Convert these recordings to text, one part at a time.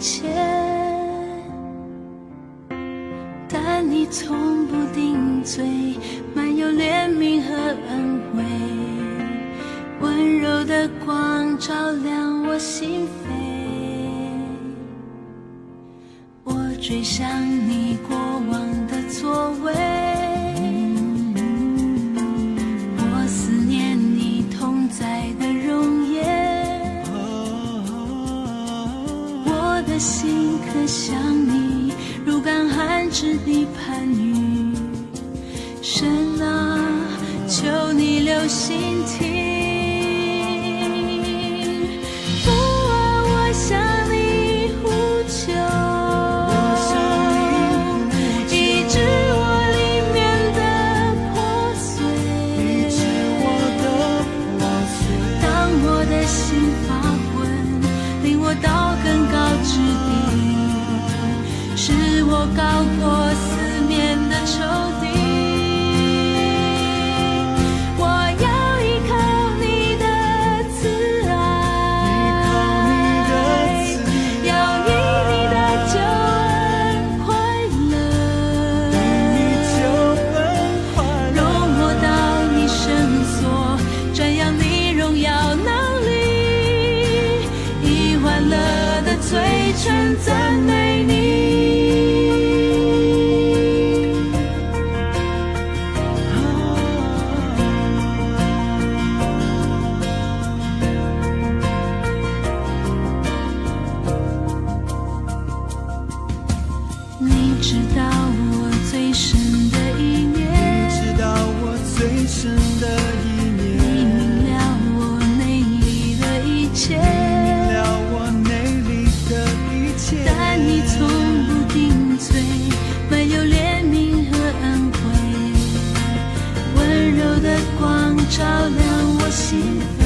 切，但你從不定罪，滿有憐憫和恩惠，溫柔的光照亮我心扉。我追想你過往的作為，我思念你同在的容顏，我的心渴想你，如乾旱之地盼雨。神啊，求你留心聽。父啊，我向你呼求，醫治我裡面的破碎。當我的心發昏，領我到更高之地，使我高過四面的仇敵。我要依靠你的慈愛，要以你的救恩快樂，容我到你聖所，瞻仰你榮耀能力，以歡樂的嘴唇讚美你。你知道我最深的意念，你知道我最深的意念，你明了我內裡的一切，明了我內裡的一切。但你從不定罪，滿有憐憫和恩惠，溫柔的光照亮我心扉。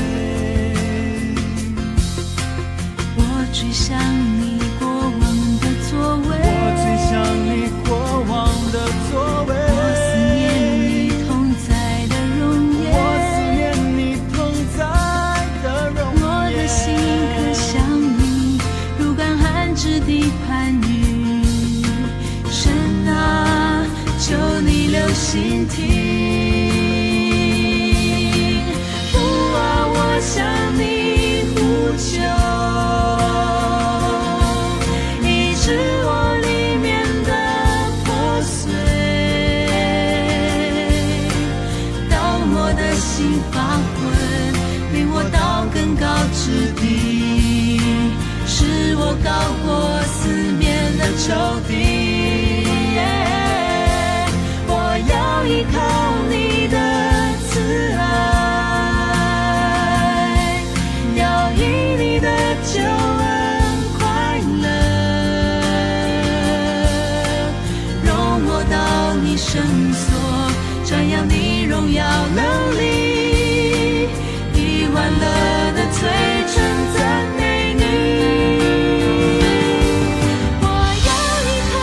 我追想你過往的作為，我追想你過往的作為，我思念你同在的容顏，我思念你同在的容顏。我的心渴想你，如乾旱之地盼雨。神啊，求你留心聽。父啊，我向你呼求，醫治我裡面的破碎。當我的心發昏，領我到更高之地，使我高過四面的仇敵。我要依靠你的慈愛，要以你的救恩快樂，容我到你聖所，瞻仰你榮耀能力，以歡樂的嘴唇讚美你。我要依靠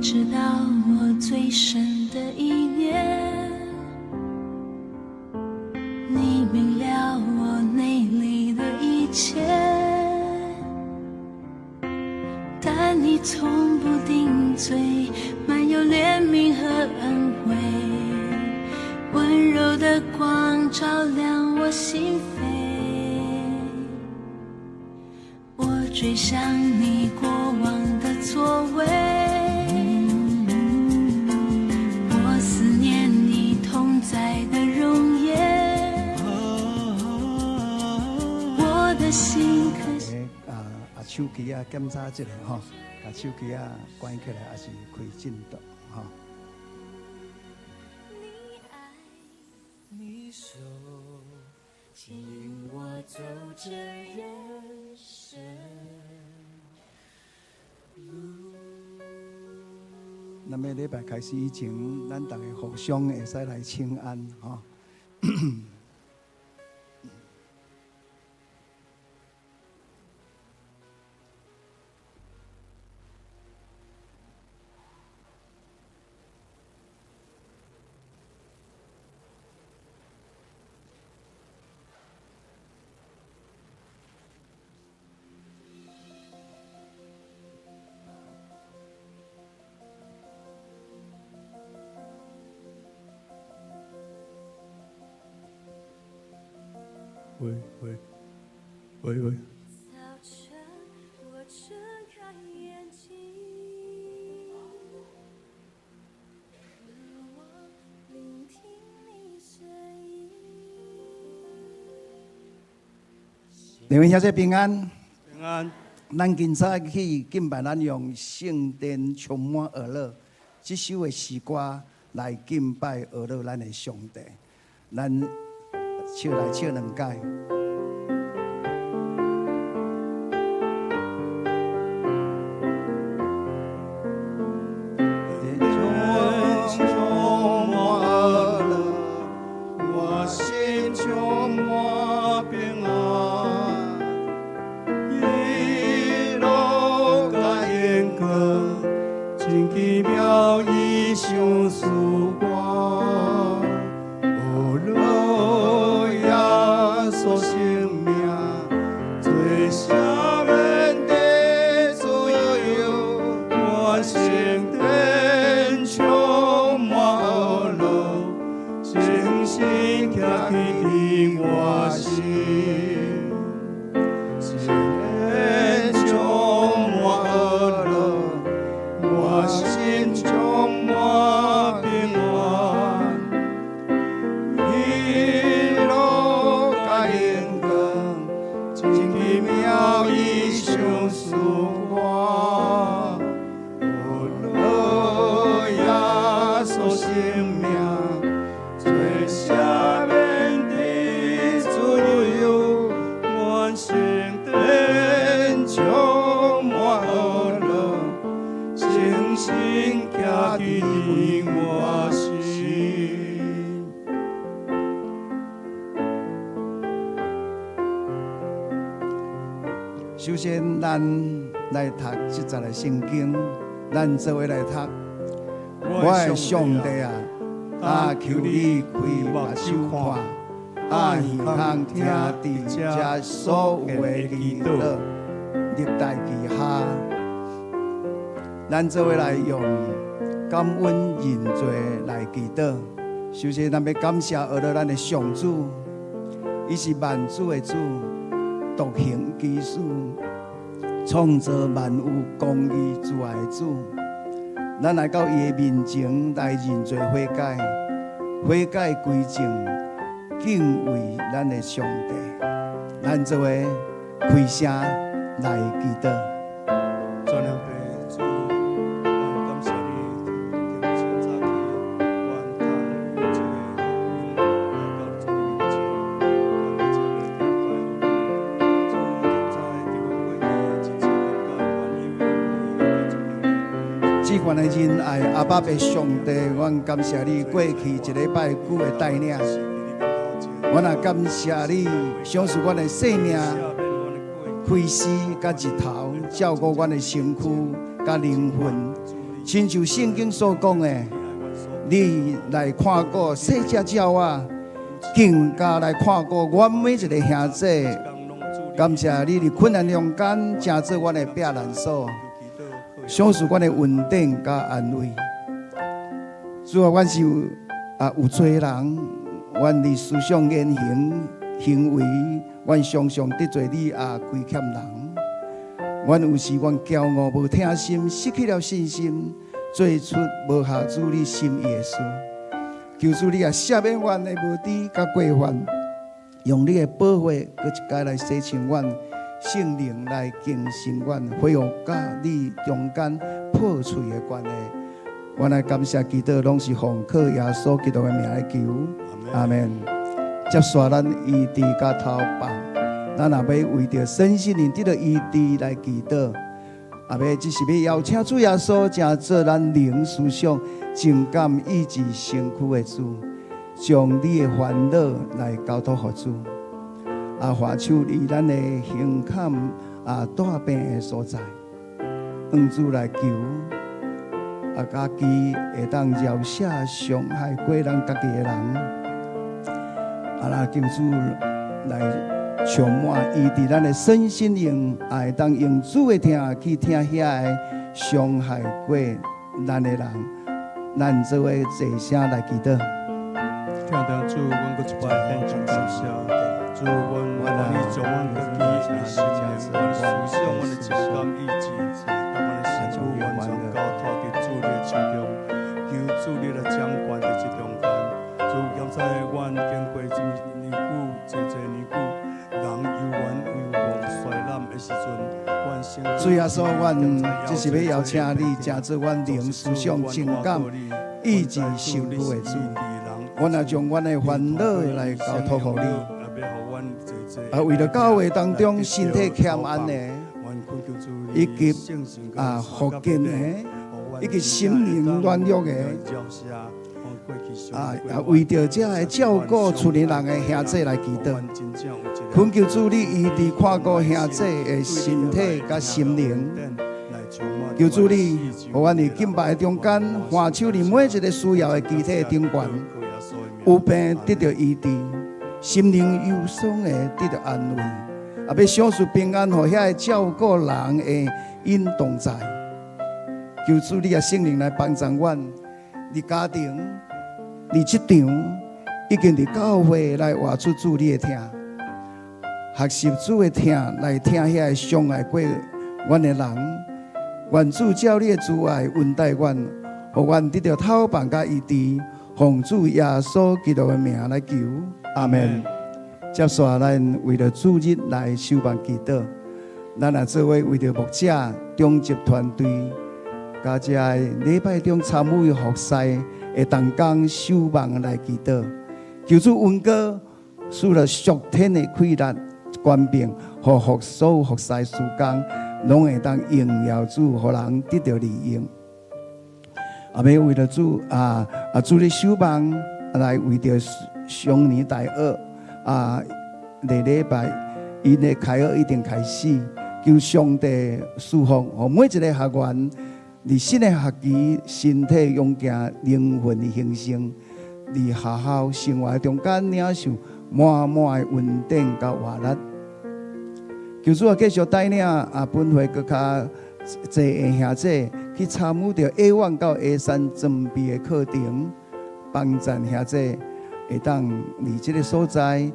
知道我最深的意念，你明了我內裡的一切，但你從不定罪，滿有憐憫和恩惠，溫柔的光照亮我心扉。我追想你過往的作為，我思念你同在的容顏，我的心可。啊，手機啊，檢查一下吼，共手機啊關起來，抑是開震動吼。你手牽引我走這人生路。咱欲禮拜開始以前，咱逐家互相會使來請安吼。喂喂喂喂。早晨，我睜開眼睛，渴望聆聽你聲音。兩位小姐平安。平安。咱今早起敬拜，咱用聖殿充滿喜樂這首的詩歌來敬拜喜樂咱的上帝。咱唱來唱兩擺。充滿喜樂，我心充滿平安，喜樂佮榮光，真奇妙伊賞賜我。學樂耶穌生命，做赦免的自由，願聖殿充滿喜樂，誠心徛起佇我心。聖殿充滿喜樂，我心充滿平安。喜樂佮榮光，真奇妙伊賞賜我。學樂耶穌生命，做赦免的自由，願聖殿充滿喜樂，誠心徛起佇我心。首先，咱來讀這節的聖經，咱做伙來讀。我的上帝啊，啊求你開目睭看，啊耳孔聽佇遮所有的祈禱，入代志下，咱做伙來用感恩認罪來祈禱。首先，咱欲感謝阿樂咱的上主，伊是萬主的主，獨行奇事，創造萬有公義慈愛的主。咱來到伊的面前來認罪悔改，悔改歸正，敬畏咱的上帝。咱做伙開聲來祈禱。全能父主，阮感謝你，從清早起，阮通有這個福分來到主你面前，阮欲這個敬拜予你。主，現在佇阮過去的一切感覺，阮以為無用來尊榮你。至懸的仁愛阿爸父上帝，阮感謝你過去一禮拜久的帶領，阮也感謝你賞賜阮的生命、開始佮日頭，照顧阮的身軀佮靈魂，親像聖經所講的，你來看顧細隻鳥仔，更加來看顧阮每一个兄弟。感謝你佇困難中間，成做阮的避難所，賞賜阮的穩定佮安慰。主啊，阮是有罪人，阮佇思想言行行為，阮常常得罪你，也虧欠人。阮有時阮驕傲無疼心，失去了信心，做出無合主你心意的事。求主你也赦免阮的無知佮過犯，用你的寶血閣一擺來洗淨阮，聖靈來更新阮，恢復佮你中間破碎的關係。阮來感謝祈禱，攏是奉靠耶穌基督的名來求，阿門。接續咱醫治佮透放，咱也欲為著身心靈得著醫治來祈禱，也欲只是欲邀請主耶穌，成做咱靈思想、情感、意志、身軀的主，將你的煩惱來交託予主，啊，還手佇咱的胸坎啊帶病的所在，向主來求。啊，家己會當饒赦傷害過咱家己的人，啊，來求主來充滿醫治咱的身心靈，也會當用主的疼去疼遐个傷害過咱的人，咱做伙齊聲來祈禱。聽到主，阮閣一擺獻上感謝。主，阮願意將阮家己的心靈、阮的思想、阮的情感意志，佮阮的身軀完全交託佇主你的手中，求主你來掌權佇這中間。主，現在阮經過這麼年久，濟濟年久，人猶原為無衰濫的時陣，阮先主耶穌，阮這是欲邀請你，成做阮靈思想、情感、意志、身軀的主。阮也將阮的煩惱來交託予你。啊，為著教會當中身體欠安的，以及復健的，以及心靈軟弱的，啊，為著這个照顧厝裡人的兄弟來祈禱，懇求主你醫治看顧兄弟的身體佮心靈，求主你，予阮佇敬拜中間，還手佇每一个需要的肢體頂懸，有病得著醫治，心靈憂傷的得著安慰，也欲賞賜平安，予遐个照顧人的𪜶同在。求主你的聖靈來幫助阮，佇家庭、佇職場，以及佇教會來活出主你的疼，學習主的疼來疼遐个傷害過阮的人。願主照你的慈愛恩待阮，予阮得著透放佮醫治，奉主耶穌基督的名來求，阿門。接續咱為著主日來守望祈禱，咱也做伙為著牧者、長執團隊，佮這个禮拜中參與服侍的同工守望來祈禱，求主恩膏，賜了屬天的氣力、權柄，予所有服侍事工，攏會當榮耀主，予人得著利用。也欲為著主主日守望來為著雙年大學禮禮拜𪜶的開學已經開始，求上帝賜福，予每一个學員佇新的學期身體勇健，靈魂興盛，佇學校生活中間領受滿滿的恩典佮活力。求主啊，繼續帶領本會閣較濟的兄弟去參與著 A1 到 A3 裝備的課程，幫助兄弟會當佇這个所在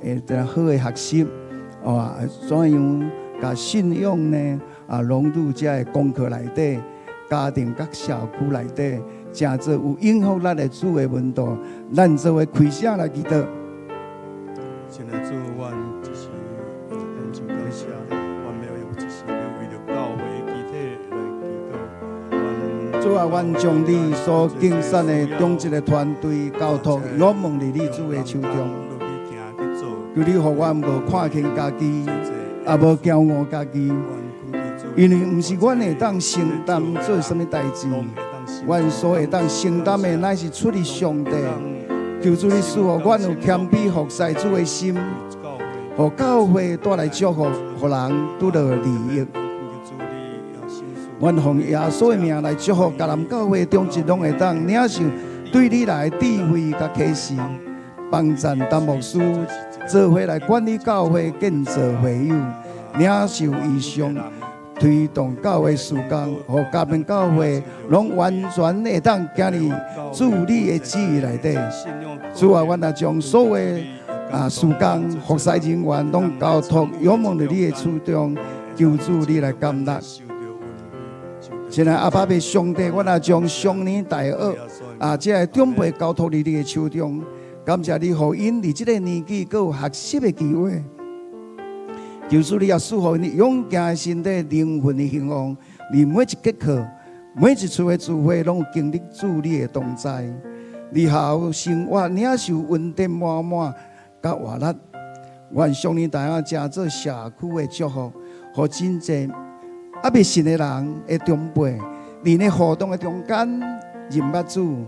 會當好的學習，怎樣共信仰呢融入這个功課內底，家庭佮社區內底，成做有影響力的主的門徒，咱做伙開聲來祈禱。親愛主，阮只是獻上感謝，阮欲用這是欲為著教會肢體來祈禱。主啊，阮將你所揀選的長執的團隊交託仰望佇你主的手中。求你予阮無看輕家己，也無驕傲家己，因為毋是阮會當承擔做啥物代誌，阮所會當承擔的乃是出於上帝。求主你賜予阮有謙卑服侍主的心，予教會帶來祝福，予人得著利益。阮奉耶穌的名來祝福迦南教會中一攏會當領受對你來的智慧佮啟示，幫贊陳牧師做伙來管理教會、建造會友，領受異象，推動教會事工，予迦南教會攏完全會當行佇主你的旨意內底。主啊，阮也將所有啊事工服侍人員攏交託仰望佇你的手中，求主你來甘納。親愛阿爸父上帝，阮也將雙年大學啊，這个長輩交託佇你的手中，感謝你，予𪜶佇這个年紀閣有學習的機會。求主你也賜予𪜶勇健的身體、靈魂的興旺，佇每一節課、每一次的聚會，攏有經歷主你的同在。日後生活領受恩典滿滿，佮活力。願雙年大學成做社區的祝福，予真濟猶未信的人的長輩，佇咧活動的中間認捌主，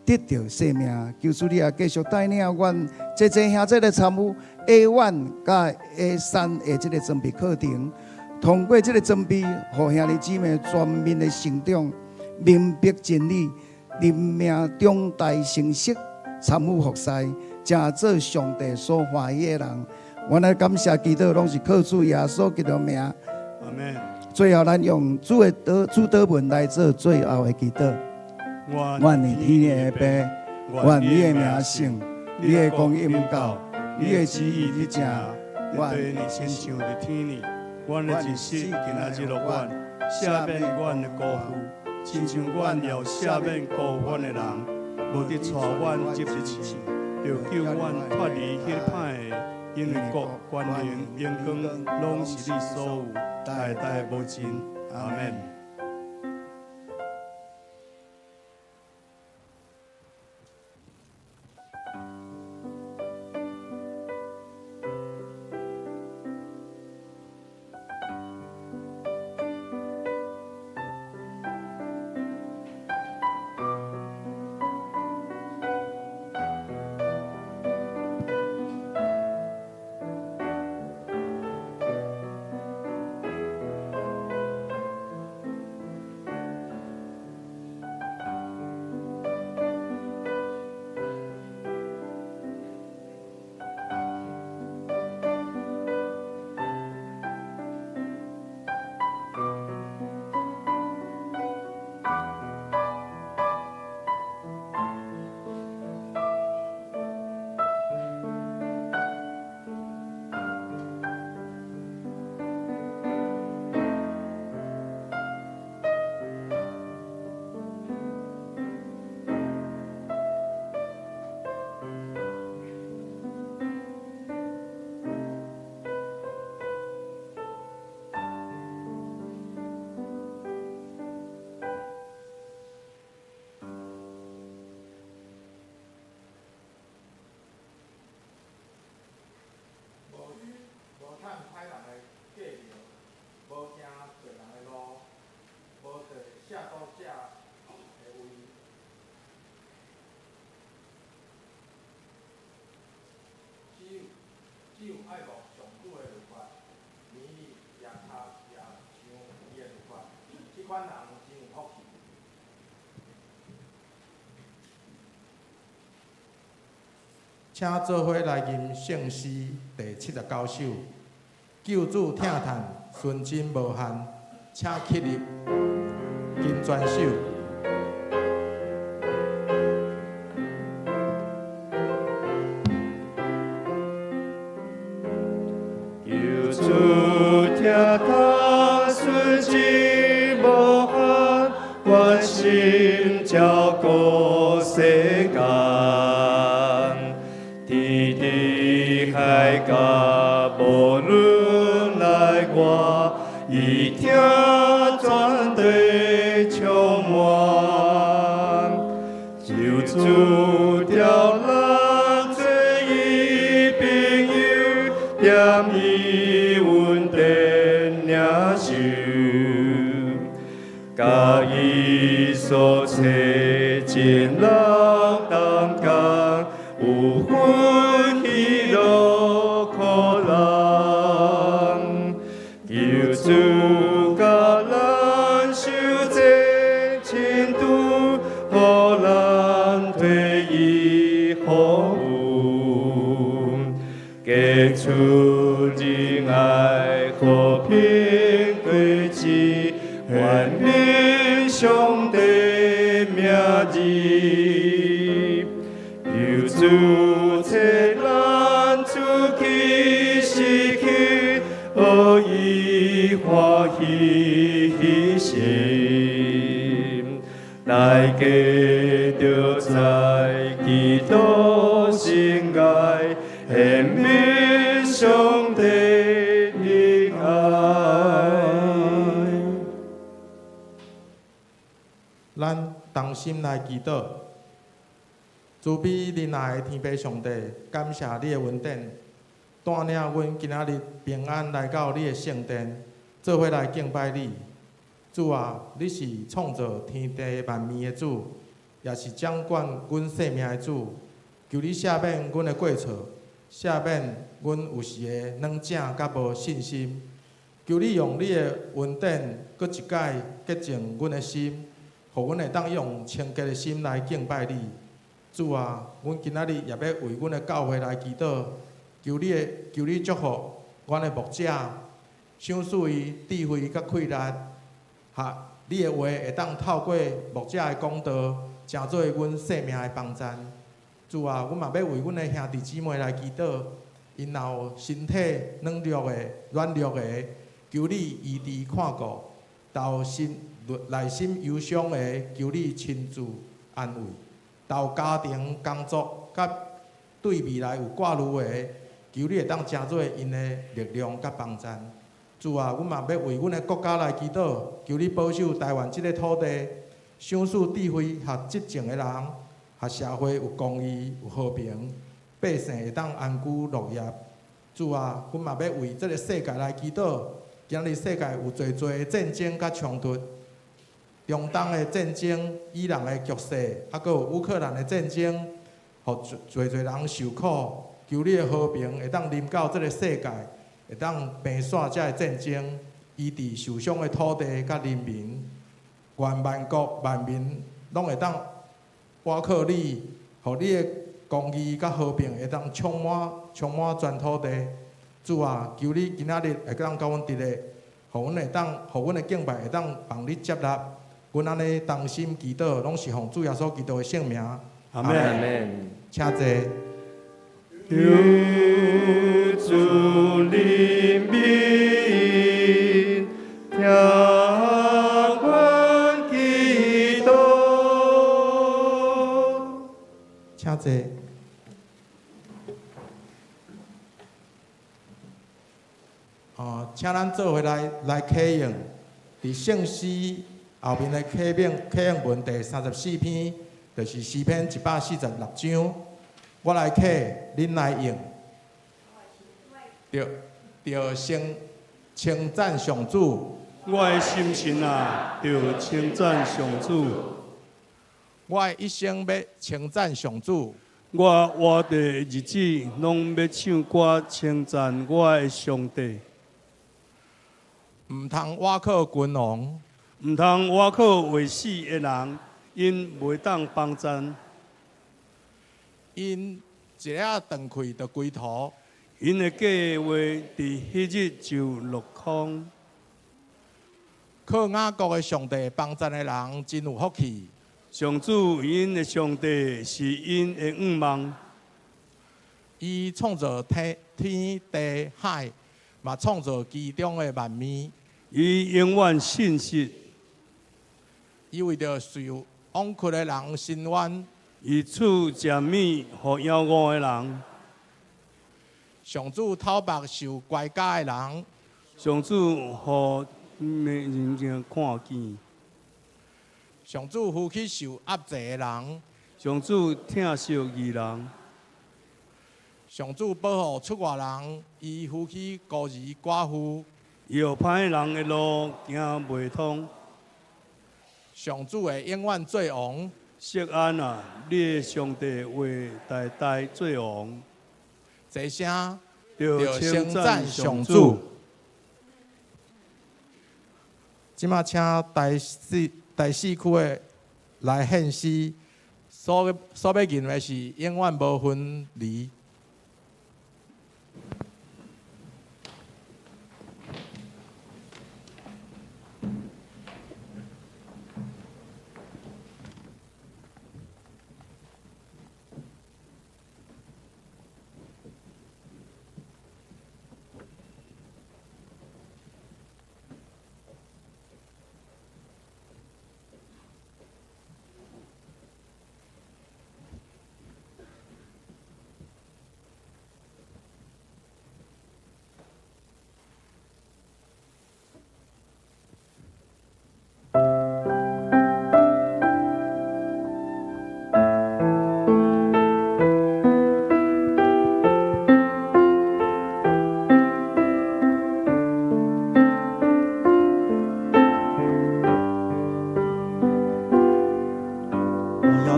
得著生命。求主你也繼續帶領阮濟濟兄弟來參與 A1 佮 A3的這个裝備課程，通過這个裝備，予兄弟姊妹全面的成長，明白真理，認命長大成熟，參與服侍，成做上帝所歡喜的人。阮來感謝祈禱，攏是靠主耶穌基督名。阿門。最後，咱用主的禱主禱文來做最後的祈禱。願你天的父，願你的名聖，你的國臨到，你的旨意佇正。願你親像佇天呢，阮的一食今仔日予阮，赦免阮的辜負，親像阮也有赦免辜負阮的人，無得帶阮入去試，著救阮脫離彼歹的，因為國、權能、榮光，攏是你所有，代代無盡。阿門。無虛無趁歹人的計謀，無行罪人的路，無坐褻瀆者的位。只有只有愛慕上主的律法，暝日夜讀夜想伊的律法，這款人真有福氣。請做伙來吟聖詩第79首，救主疼嘆，純真無限，請起立，金磚手。救主疼嘆，純真無限，關心照顧世間。天地海角，無論內外，伊疼全地充滿。救主召咱做伊朋友，踮伊恩典領受，佮伊所找真人同工，有份喜樂苦難。求主佮咱心出仁愛和平果子，願明上帝名字。求主賜咱出去失去，予伊歡喜心。大家著在基督聖愛，顯明上帝仁愛。咱同心來祈禱，慈悲仁愛的天父上帝，感謝你的恩典，帶領阮今仔日平安來到你的聖殿，做伙來敬拜你。主啊，你是創造天地萬物的主，也是掌管阮生命的主。求你赦免阮的過錯，赦免阮有時的軟正佮無信心。求你用你的恩典，閣一擺潔淨阮的心，予阮會當用清潔的心來敬拜你。主啊，阮今仔日也欲為阮的教會來祈禱，求你祝福阮的牧者，賞賜伊智慧佮氣力，哈，你的話會當透過牧者的講道，成做阮生命的幫贊。主啊，阮嘛欲為阮的兄弟姊妹來祈禱，𪜶若有身體軟弱的，求你醫治看顧；若有心內心憂傷的，求你親自安慰；若有家庭工作佮對未來有掛慮的，求你會當成做𪜶的力量佮幫贊。主啊，阮嘛欲為阮的國家來祈禱，求你保守台灣這个土地，賞賜智慧和執政的人，予社會有公義、有和平，百姓會當安居樂業。主啊，阮嘛欲為這个世界來祈禱。今日世界有濟濟的戰爭佮衝突，中東的戰爭、伊朗的局勢，猶閣有烏克蘭的戰爭，予濟濟人受苦。求你的和平會當臨到這个世界，會當平煞這个戰爭，醫治受傷的土地佮人民。願萬國萬民攏會當倚靠你，予你的公義佮和平會當充滿全土地。主啊，求你今仔日會當佮阮佇咧，予阮會當，予阮的敬拜會當蒙你接納。阮按呢同心祈禱，攏是奉主耶穌基督的聖名。阿門。請坐。求主憐憫，聽阮祈禱。請坐。哦，請咱做伙來啟用，佇聖詩後面的啟應文第34篇，就是詩篇146章。我來啟，恁來應。著先稱讚上主。我的心神啊，著稱讚上主。我的一生欲稱讚上主。我活的日子，攏欲唱歌稱讚我的上帝。毋通倚靠君王，毋通倚靠會死的人，𪜶袂當幫贊。𪜶一下斷氣就歸土，𪜶的計劃佇彼日就落空。靠雅各的上帝幫贊的人真有福氣。上主𪜶的上帝是𪜶的向望。伊創造天地海，嘛創造其中的萬物。伊永遠信實。伊為著受枉屈的人伸冤。伊賜食物予枵餓的人。上主討縛受拐軋的人。上主予盲人看見。上主扶起受壓制的人。上主疼惜義人。上主保護出外人，伊扶起孤兒寡婦。伊予歹人的路行袂通。上主會永遠做王。錫安啊，你的上帝話代代做王。齊聲，著稱讚稱讚上主上主。這馬請第四區的來獻詩，所欲吟的是永遠無分離。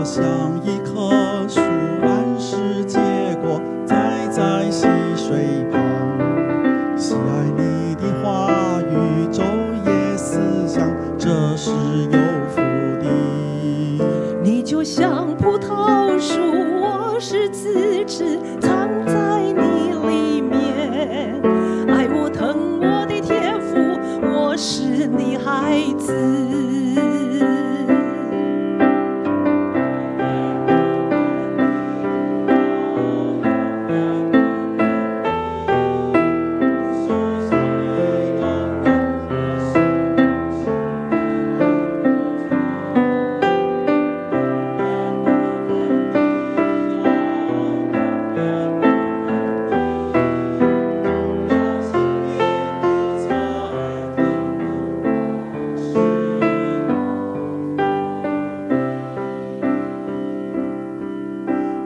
像一棵樹，按時結果，栽在溪水旁。喜愛你的話語，晝夜思想，這是有福的。你就像葡萄樹，我是枝子，藏在你裡面。愛我疼我的天父，我是你孩子。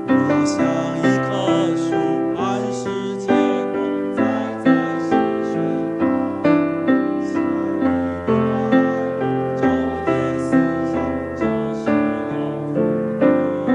我像一棵樹，按時結果，栽在溪水旁。喜愛你的話語，晝夜思想，這是有福的。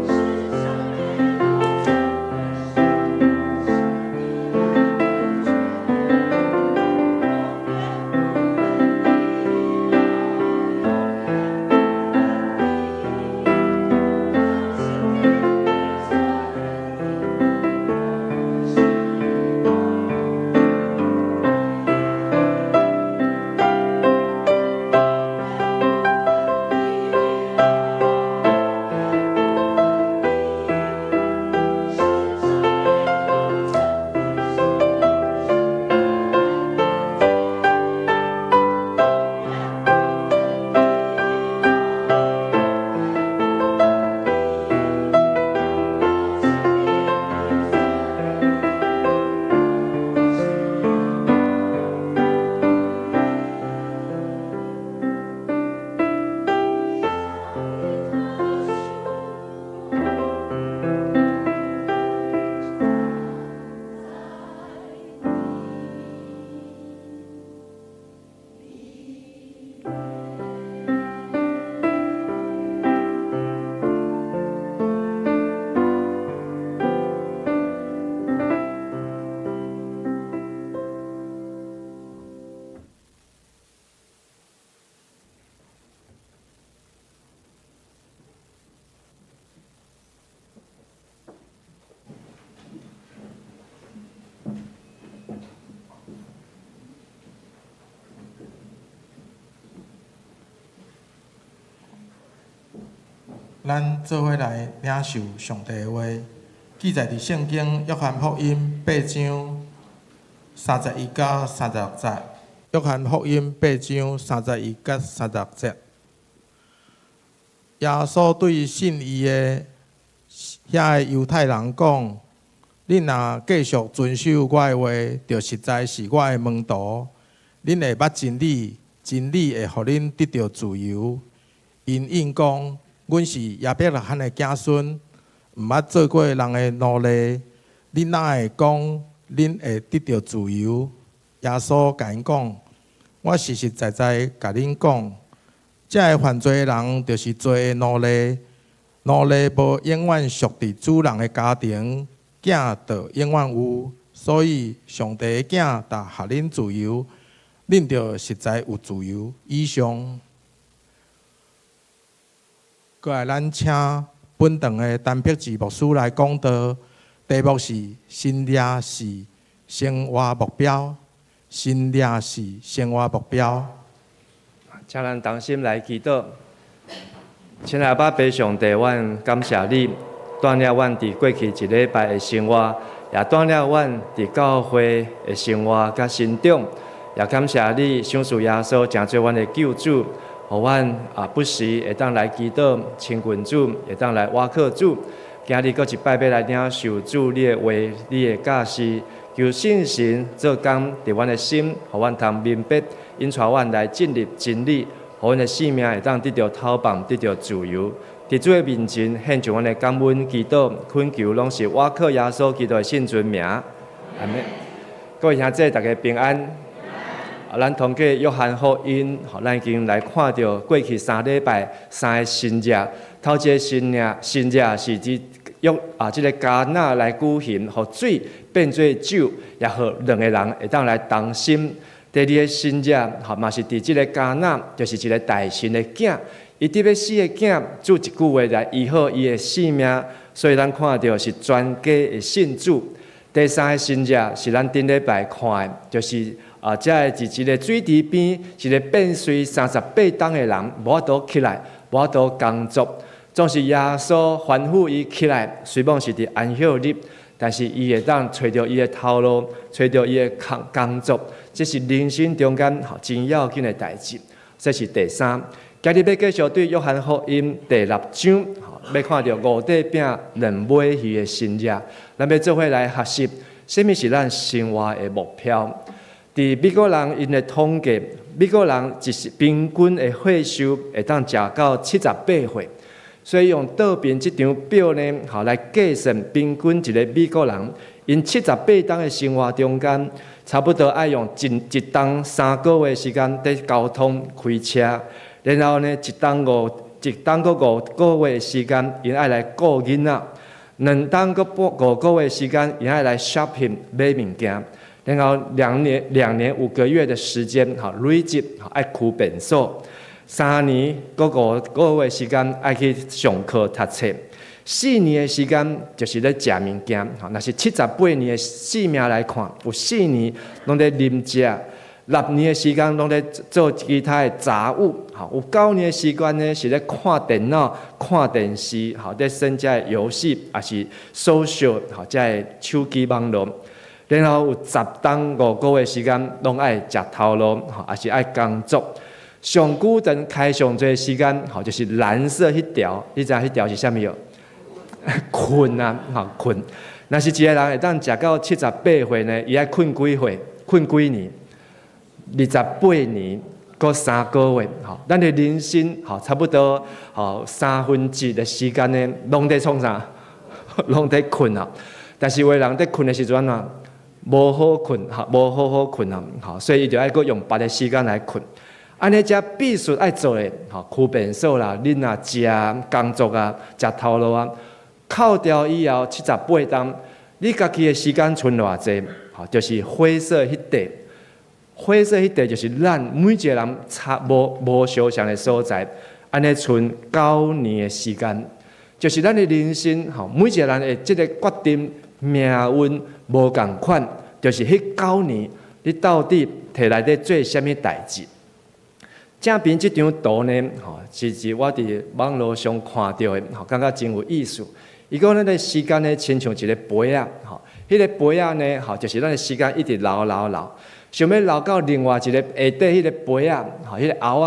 世上沒有任何事是你愛的錯，永遠不分離，哦，永遠不分離。我是聽你側耳聽，我是有福的。咱做伙來領受上帝的話。記載佇聖經約翰福音八章三十一到三十六節。約翰福音八章三十一到三十六節，耶穌對信伊的遐个猶太人講：恁若繼續遵守我的話，就實在是我的門徒。恁會捌真理，真理會予恁得著自由。𪜶應講：阮是亞伯拉罕的子孫，毋捌做過人的奴隸。你哪會講恁會得著自由？耶穌共𪜶講：我實實在在共恁講，這个犯罪的人就是罪的奴隸。奴隸無永遠屬佇主人的家庭，囝就永遠有。所以上帝的囝若予恁自由，恁就實在有自由。以上。過來，咱請本堂的陳碧志牧師來講道，題目是“神蹟是生活目標”。神蹟是生活目標。請咱同心來祈禱。親愛的阿爸父上帝，阮感謝你，帶領阮佇過去一禮拜的生活，也帶領阮佇教會的生活佮成長，也感謝你賞賜耶穌成做阮的救主，予阮啊不時會當來祈禱親近主，會當來倚靠主。今日閣一擺欲來領受主你的話，你的教示，求聖神做工佇阮的心，予阮通明白，引帶阮來進入真理，予阮的生命會當得著透放，得著自由。佇主的面前獻上阮的感恩祈禱，懇求攏是倚靠耶穌基督的聖尊名。阿們。各位兄弟，大家平安。啊，咱通過約翰福音，咱已經來看著過去三禮拜三個神跡。頭一個神跡，神跡是佇約啊，這個迦拿來舉行，予水變做酒，也予兩個人會當來同心。第二個神跡，吼嘛是佇這個迦拿，就是一個大臣的囝，伊得欲死的囝，主一句話來醫好伊的性命，所以咱看著是全家會信主。第三個神跡是咱頂禮拜看的，就是啊，這个佇一个水池邊，一个變衰三十八冬的人，無法度起來，無法度工作，總是耶穌吩咐伊起來，雖罔是佇安息日，但是伊會當揣著伊的頭路，揣著伊的工工作，這是人生中間吼真要緊的代誌。這是第三。今日欲繼續對約翰福音第六章，欲看著五塊餅兩尾魚的神跡，咱欲做伙來學習，啥物是咱生活的目標。佇美國人𪜶的統計，美國人一世平均的歲壽會當食到七十八歲，所以用倒邊這張表呢，吼來計算平均一个美國人，𪜶七十八冬的生活中間，差不多愛用一一冬三個月時間佇交通開車，然後呢，一冬閣五個月的時間，𪜶愛來顧囡仔；兩冬閣半五個月時間，𪜶愛來 shopping 買物件。然後2年5個月的時間，吼累積，愛開便所；三年閣五個月時間愛去上課讀冊；四年的時間就是咧食物件。吼，若是七十八年的壽命來看，有四年攏咧啉食，六年的時間攏咧做其他的雜務，吼，有九年的時間呢是咧看電腦、看電視，吼，咧耍這个遊戲，抑是 social，吼，這个手機網路。然後有十冬五個月時間，攏愛食頭路，吼，抑是愛工作。上久陣開上濟時間，吼，就是藍色彼條，你知影彼條是啥物無？睏啊，吼，睏。若是一個人會當食到七十八歲呢，伊愛睏幾歲？睏幾年？二十八年閣三個月，吼，咱的人生，吼，差不多，吼，三分之一的時間呢，攏佇創啥？攏佇睏啊。但是有的人佇睏的時陣啊，無好睏，吼，無好好睏啊，吼，所以伊就愛閣用別个時間來睏。按呢，這必須愛做的，吼，開便所啦，啉啊、食啊、工作啊、食頭路啊，扣掉以後七十八冬，你家己的時間賰偌濟？吼，就是灰色彼塊。灰色彼塊就是咱每一個人差無無相像的所在，按呢賰九年的時間，就是咱的人生，吼，每一個人的這个決定命運無仝款，就是彼九年，你到底提來咧做啥物代誌？正邊這張圖呢，吼，是是我佇網路上看著的，吼，感覺真有意思。伊講咱的時間呢，親像一個杯仔，吼，彼個杯仔呢，吼，就是咱的時間一直流流流，想欲流到另外一個下底彼個杯仔，吼，彼個甌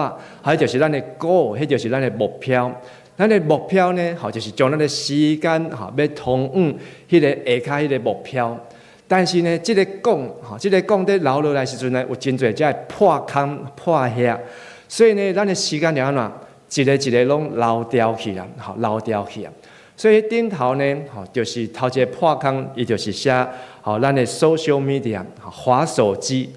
仔，彼就是咱的 goal，彼就是咱的目標。咱的目標呢，吼，就是將咱的時間，吼，欲通往彼個下跤彼個目標。但是呢，這個管，吼，這個管佇流落來時陣呢，有真濟這破空破隙，所以呢，咱的時間就按怎，一个一个攏流掉去啦，吼，流掉去啊。所以頂頭呢，吼，就是頭一個破空，伊就是寫，吼，咱的 social media，滑手機，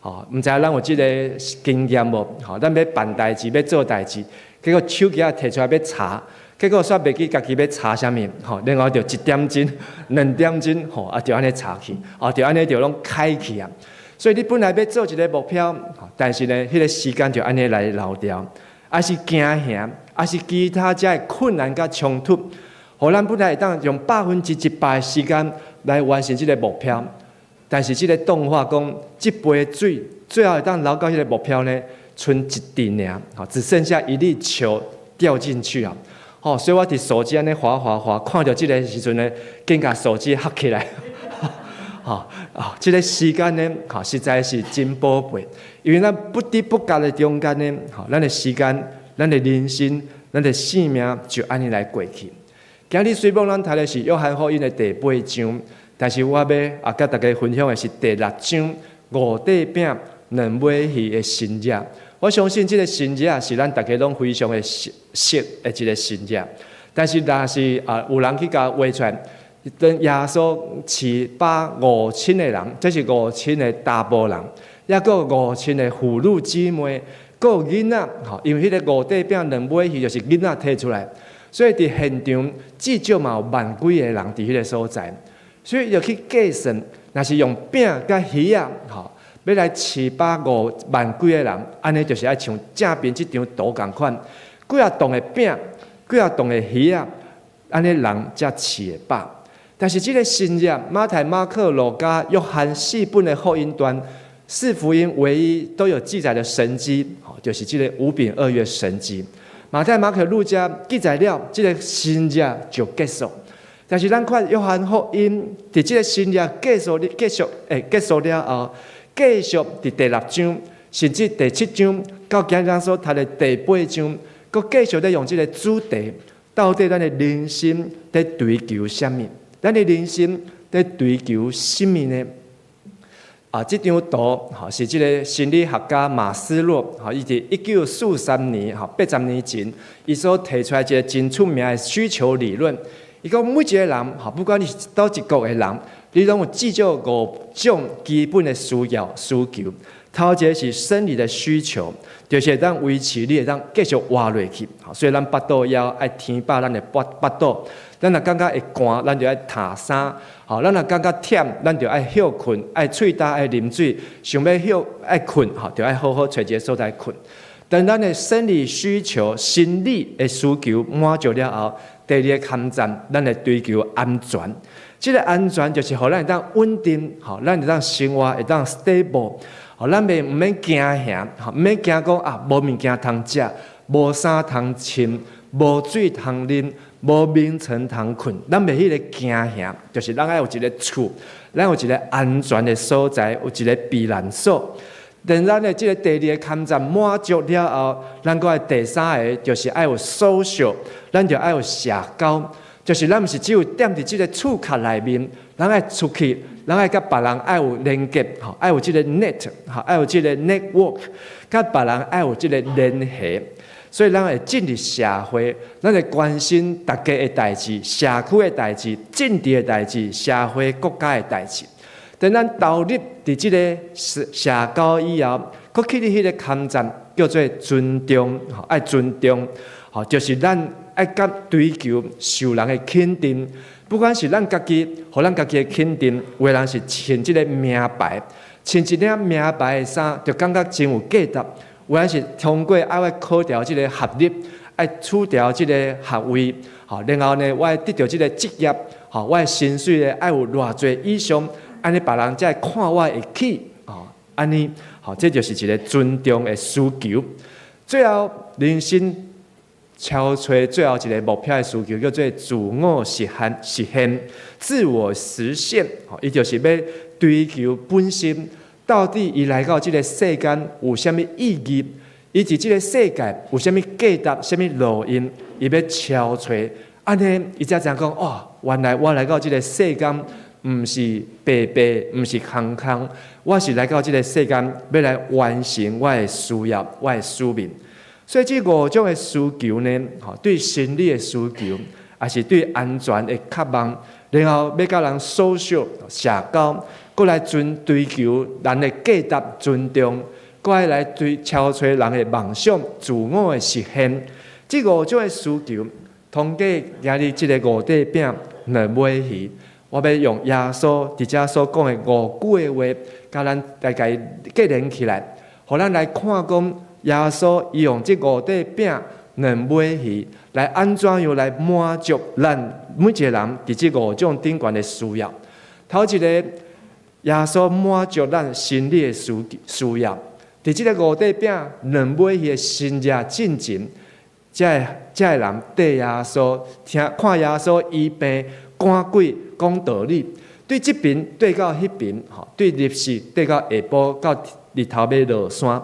吼，毋知咱有這个經驗無？吼，咱欲辦代誌，欲做代誌，結果手機仔提出來欲查，結果煞袂記家己欲查啥物，吼，然後就一點鐘、兩點鐘，吼，啊，就按呢查去，啊，就按呢就攏開去啊。所以你本來欲做一个目標，但是呢，彼個時間就按呢來流掉，抑是驚嚇，抑是其他遮的困難佮衝突，予咱本來會當用100%的時間來完成這个目標，但是這个動畫講，這杯水最後會當流到彼个目標呢，賰一滴爾，吼，只剩下一粒球掉進去啊！吼，所以我佇手機按呢滑滑滑，看著這个時陣呢，緊共手機合起來。吼啊，這个時間呢，吼，實在是真寶貴，因為咱不知不覺的中間呢，吼，咱的時間、咱的人生、咱的性命就按呢來過去。今日雖罔咱讀的是約翰福音的第八章，但是我欲啊，佮大家分享的是第六章五塊餅兩尾魚的神跡。我相信這个神跡是咱大家攏非常的熟悉的一个神跡。但是若是啊，有人去共畫出來，當耶穌飼飽五千个人，這是五千个查埔人，抑閣五千个婦女姊妹，閣有囡仔，吼，因為彼个五塊餅兩尾魚就是囡仔提出來，所以佇現場至少嘛有萬幾个人佇彼个所在，所以就去計算，若是用餅佮魚仔，吼，欲來飼飽五萬幾个人，按呢就是愛像正邊這張圖仝款，幾若磅的餅，幾若磅的魚仔，按呢人才飼會飽。但是這个神跡，馬太、馬可、路加、約翰四本的福音單，四福音唯一都有記載的神蹟，就是這个五餅二魚神蹟。馬太、馬可、路加記載了，這个神跡就結束。但是咱看約翰福音，佇這个神跡結束、結束、欸，結束了後，繼續佇第六章，甚至第七章，到今日咱所讀的第八章，閣繼續咧用這个主題，到底咱的人生佇追求啥物？咱的人生佇追求啥物呢？啊，這張圖吼是這个心理學家馬斯洛，吼，伊佇1943年，吼，80年前，伊所提出來一个真出名的需求理論。伊講每一个人，吼，不管你是佗一國的人，你攏有至少五種基本的需要需求。頭一个是生理的需求，就是會當維持你會當繼續活落去。所以咱腹肚枵愛填飽咱的腹腹肚。咱若感覺會寒，咱就愛罩衫。吼，咱若感覺忝，咱就愛歇睏，愛喙焦愛啉水。想欲歇愛睏，吼，就愛好好揣一个所在睏。當咱的生理需求、生理的需求滿足了後，第二个坎站，咱會追求安全。這个安全就是予咱會當穩定，吼，咱會當生活會當 stable，予咱袂毋免驚嚇，吼，毋免驚講啊，無物件通食，無衫通穿，無水通啉，無眠床通睏，咱袂彼个驚嚇，就是咱愛有一个厝，咱有一个安全的所在，有一个避難所。等咱的這个第二个坎站滿足了後，咱閣愛第三个就是愛有 social，咱就愛有社交，就是咱毋是只有踮佇這个厝殼內面，咱愛出去，咱愛佮別人愛有連結，吼，愛有這个 net，吼，愛有這个 network，佮別人愛有這个聯繫。所以，咱會進入社會，咱會關心大家的代誌、社區的代誌、政治的代誌、社會國家的代誌。等咱投入佇這个社社交以後，閣去佇彼个坎站叫做尊重，吼，愛尊重，吼，就是咱愛佮追求受人的肯定，不管是咱家己，予咱家己的肯定，有的人是穿這个名牌，穿一領名牌的衫，就感覺真有價值。有人是通過愛我考著這个學歷，愛取著這个學位，吼，然後呢，我愛得著這个職業，吼，我的薪水呢愛有偌濟以上，按呢別人才會看我會起，吼，按呢，吼，這就是一个尊重的需求。最後，人生超揣最後一个目標的需求，叫做自我實現、實現自我實現。吼，伊就是欲追求本身，到底伊來到這个世間有啥物意義？伊佇這个世界有啥物價值、啥物路用？伊欲超揣，按呢，伊才知影講哦，原來我來到這个世間，毋是白白，毋是空空，我是來到這个世間，欲來完成我的事業、我的使命。所以這五種的需求呢，吼，對生理的需求，抑是對安全的渴望，然後欲佮人 social 社交，閣來尊追求人的價值尊重，閣愛來追超揣人的夢想、自我的實現。這五種的需求，通過今日這个五塊餅兩尾魚，我欲用耶穌佇遮所講的五句的話，共咱來共伊結連起來，予咱來看講耶穌伊用這五塊餅兩尾魚來按怎樣來滿足咱每一个人佇這五種頂懸的需要。頭一个，耶穌滿足咱生理的需要，佇這个五塊餅兩尾魚的神蹟進前，這个人綴耶穌聽看耶穌醫病趕鬼講道理，對這爿綴到彼爿，吼，對日時綴到下晡到日頭欲落山。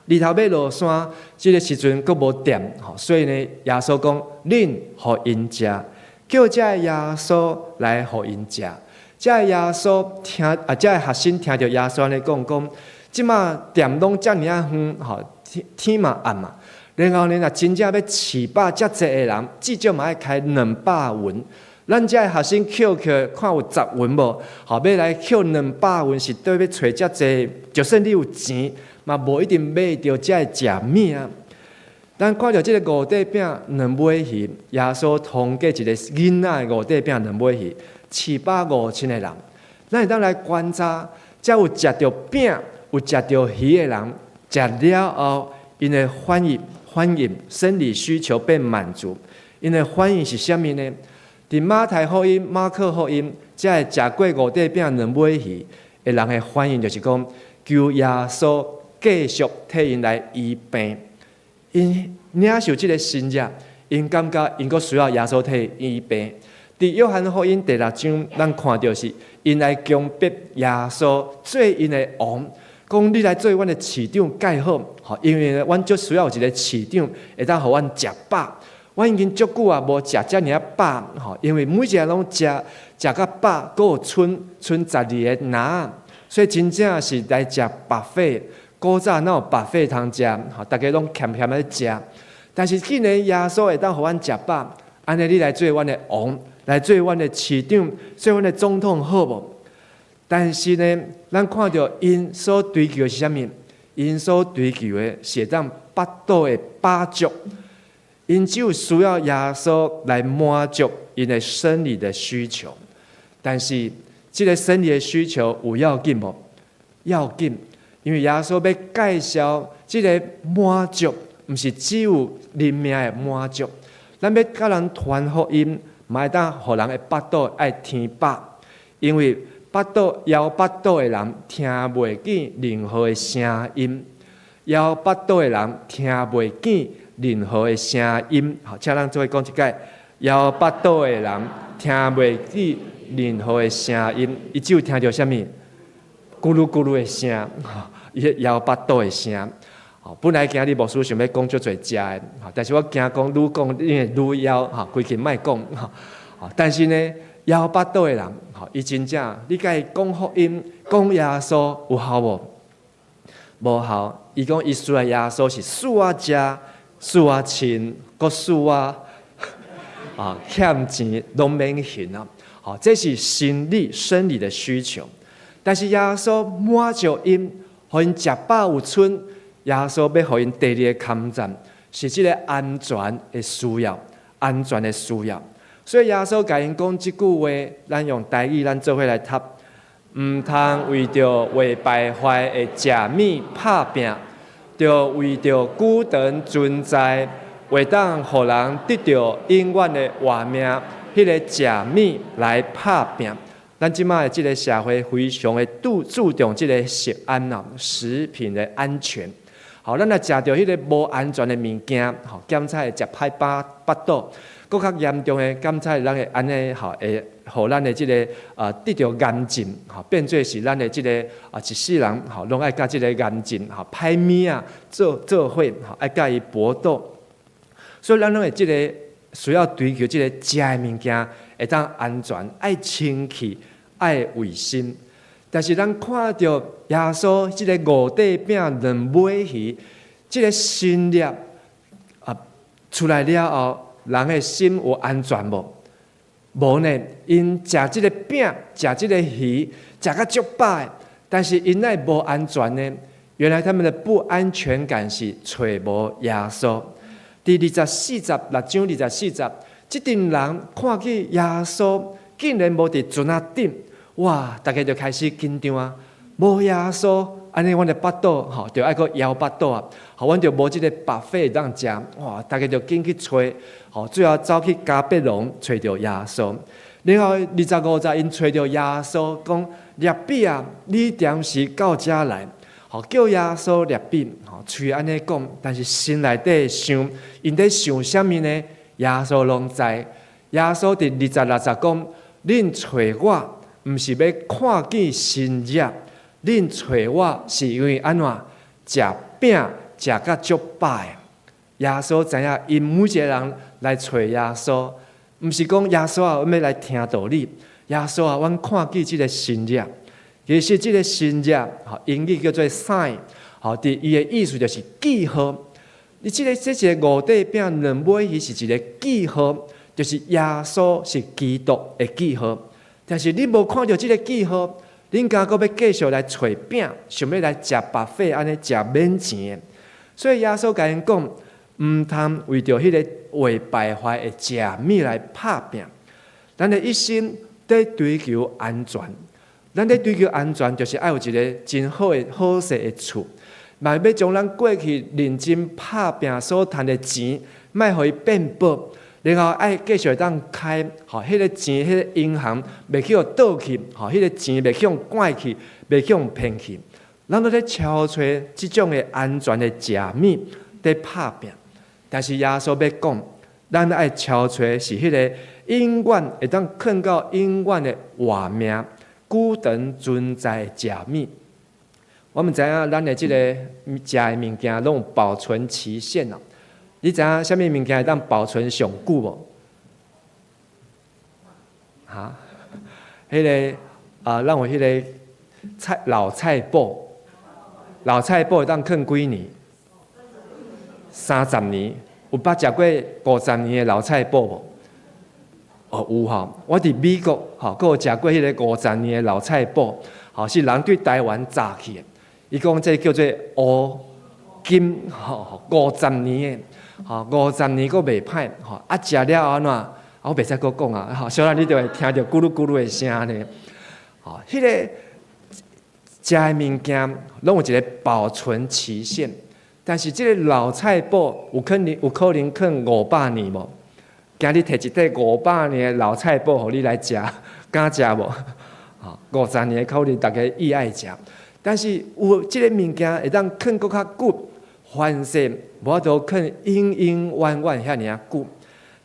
日頭欲落山，這个時陣閣無店，吼，所以呢，耶穌講，恁予𪜶食，叫這个耶穌來予𪜶食。這个耶穌聽啊，這个學生聽著耶穌按呢講講，這馬店攏遮爾仔遠，吼，天天嘛暗啊。然後呢，若真正欲飼飽遮濟个人，至少嘛愛開兩百銀。咱遮个學生抾抾看有十銀無？吼，欲來抾兩百銀是佗欲揣遮濟？就算你有錢，嘛無一定買著遮个食物啊。咱看著這个五塊餅兩尾魚，耶穌通過一个囡仔的五塊餅兩尾魚，飼飽五千个人。咱會當來觀察，遮有食著餅、有食著魚的人，食了後，𪜶的反應、反應生理需求被滿足，𪜶的反應是啥物呢？佇馬太福音、馬可福音，遮个食過五塊餅兩尾魚的人的反應，就是講求耶穌繼續替𪜶來醫病。𪜶領受這个神蹟，𪜶感覺𪜶閣需要耶穌替醫病。佇約翰福音第六章，咱看著是𪜶來強迫耶穌做𪜶的王，講你來做阮的市長蓋好，吼，因為阮足需要有一个市長會當予阮食飽。阮已經足久啊無食遮爾仔飽，吼，因為每一个人攏食食較飽，閣有賰賰十二个籃仔，所以真正是來食 buffet。古早哪有 buffet 通食？吼，逐家攏俭俭咧食。但是既然耶穌會當予阮食飽，按呢你來做阮的王，來做阮的市長，做阮的總統好無？但是呢，咱看著𪜶所追求的是啥物？𪜶所追求的是會當腹肚的飽足。𪜶只有需要耶穌來滿足𪜶的生理的需求，但是這个生理的需求有要緊無？要緊，因為耶穌欲介紹這个滿足，毋是只有靈命的滿足。咱欲共人傳福音，嘛會當予人的腹肚愛填飽，因為腹肚枵腹肚的人聽袂見任何的聲音，枵腹肚的人聽袂見任何的聲音。好，請咱做伙講一擺，枵腹肚的人聽袂見任何的聲音，伊只有聽著啥物？咕嚕咕嚕的聲，伊彼枵腹肚的聲。本來今日牧師想欲講足濟食的，但是我驚講愈講你會愈枵，吼，規氣莫講，吼。但是呢，枵腹肚的人，吼，伊真正，你共伊講福音、講耶穌有效無？無效。伊講伊需要耶穌是賜我食、賜我穿、閣賜我啊欠錢攏免還啊！吼，這是心理生理的需求。但是耶穌滿足𪜶，予𪜶食飽有賰。耶穌欲予𪜶第二个崁讚，是這个安全的需要，安全的需要。所以耶穌共𪜶講這句話，咱用台語，咱做伙來讀。毋通為著會敗壞的食物拍拚，著為著久長存在，會當予人得著永遠的活命，彼个食物來拍拚。咱這馬的這个社會非常的注重這个食安啊，食品的安全。吼，咱若食著彼个無安全的物件，吼，檢查會食歹飽腹肚，閣較嚴重的檢查，咱會按呢吼，會予咱的這个得著癌症，吼，變做是咱的這个一世人吼，攏愛佮這个癌症吼歹物仔做做伙，吼，愛佮伊搏鬥。所以咱攏會這个需要追求這个食的物件會當安全，愛清氣，愛衛生。但是咱看著耶穌這个五塊餅兩尾魚，這个神蹟出來了後，人的心有安全無？無呢，𪜶食這个餅，食這個魚，食甲足飽的，但是𪜶哪會無安全呢？原來他們的不安全感是揣無耶穌。佇二十四節，六章二十四節，這陣人看見耶穌竟然無佇船仔頂，哇！大家就開始緊張啊！無耶穌，按呢阮的腹肚吼，就愛閣枵腹肚啊！吼，阮就無這个 buffet 會當食，哇！大家就緊去揣，吼，最後走去迦百農揣著耶穌。然後二十五節，𪜶揣著耶穌，講辣彼啊，你踮時到遮來，吼，叫耶穌辣彼，吼，喙按呢講，但是心內底想，𪜶佇想啥物呢？耶穌攏知。耶穌佇二十六節講，恁揣我，毋是欲看見神蹟，恁揣我是因為按怎食餅食甲足飽的。耶穌知影，𪜶每一个人來揣耶穌，毋是講耶穌啊，阮欲來聽道理。耶穌啊，阮看見這个神蹟，其實這个神蹟，吼，英語叫做 sign，吼，佇伊的意思就是記號。你這个這一个五塊餅兩尾魚是一个記號，就是耶穌是基督的記號。但是你無看著這个記號，恁敢閣欲繼續來揣餅，想欲來食 buffet 按呢食免錢的。所以耶穌共𪜶講，毋通為著彼个會敗壞的食物來拍拚。咱的一生佇追求安全，咱佇追求安全，就是愛有一个真好的好勢的厝，嘛欲將咱過去認真拍拚所趁的錢，莫予伊變薄。然後愛繼續會當開，吼，彼个錢，彼个銀行袂去予倒去，吼，彼个錢袂去予拐去，袂去予騙去。咱攏咧敲揣這種的安全的食物，佇拍拚。但是耶穌欲講，咱愛敲揣是彼个永遠會當囥到永遠的活命、久長存在的食物。我們知影咱的這個食的物件攏有保存期限哦。你知影啥物物件會當保存上久無？哈？彼个啊，咱有彼个菜老菜脯，老菜脯會當囥幾年？30年。有捌食過50年的老菜脯無？哦，有吼。我佇美國吼，閣有食過彼個五十年的老菜脯，吼，是人對台灣炸去的。伊講這叫做烏金，吼，五十年的。吼，五十年閣袂歹，吼，啊，食了按怎？啊，我袂使閣講啊，吼，小蘭你就會聽著咕嚕咕嚕的聲呢。吼，彼个食的物件攏有一个保存期限，但是這个老菜脯有可能有可能囥500年無？今日提一塊500年的老菜脯予你來食，敢食無？吼，50年的可能大家意愛食，但是有這个物件會當囥閣較久。凡勢無法度囥永永遠遠遐爾仔久，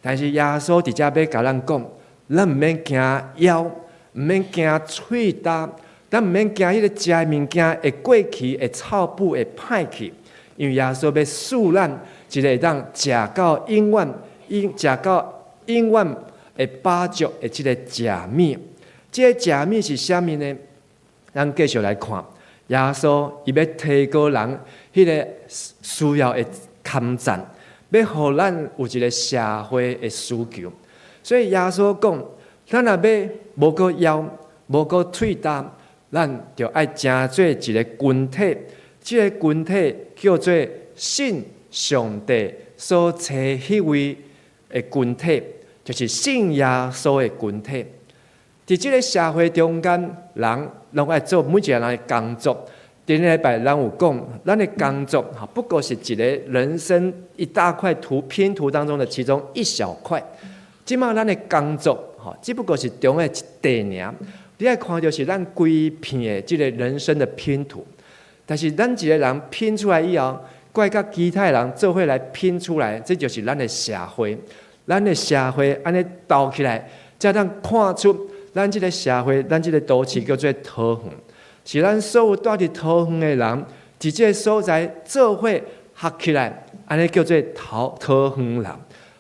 但是耶穌佇遮欲共咱講，咱毋免驚枵，毋免驚喙焦，咱毋免驚彼个食的物件會過期、會臭腐、會歹去，因為耶穌欲賜咱一个會當食到永遠、永食到永遠會飽足的這个食物。這个食物是啥物呢？咱繼續來看，耶穌伊欲提高人彼个需要的坎讚，欲予咱有一个社會的需求。所以耶穌講，咱若欲無閣枵，無閣喙焦，咱就愛成做一个群體。這个群體叫做信上帝所差彼位的群體，就是信耶穌的群體。佇這个社會中間，人攏愛做每一个人的工作。頂禮拜咱有講，咱的工作不過是一个人生一大塊圖拼圖當中的其中一小塊。這馬咱的工作，只不過是中的一塊爾。你愛看著是咱規片的這个人生的拼圖。但是咱一个人拼出來以後，閣佮其他人做伙來拼出來，這就是咱的社會。咱的社會按呢鬥起來，才通看出咱這个社會，咱這个都市叫做桃園，是咱所有住佇桃園的人，佇這个所在做伙合起來，按呢叫做桃園人。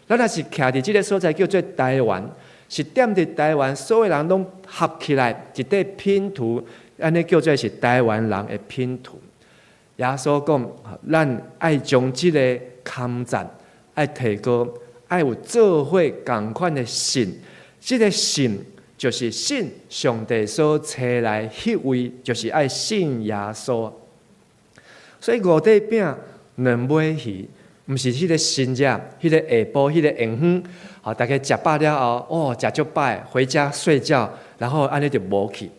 咱若是徛佇這个所在叫做台灣，是踮佇台灣所有人攏合起來一塊拼圖，按呢叫做是台灣人的拼圖。耶穌講，咱愛將這个工作愛提高，愛有做伙仝款的信。這个信就是信上帝所差來彼位，就是愛信耶穌。所以五塊餅兩尾魚，毋是彼个新食，彼个下晡，彼个黃昏，好，大家食飽了後，哦，食足飽，回家睡覺，然後按呢就無去。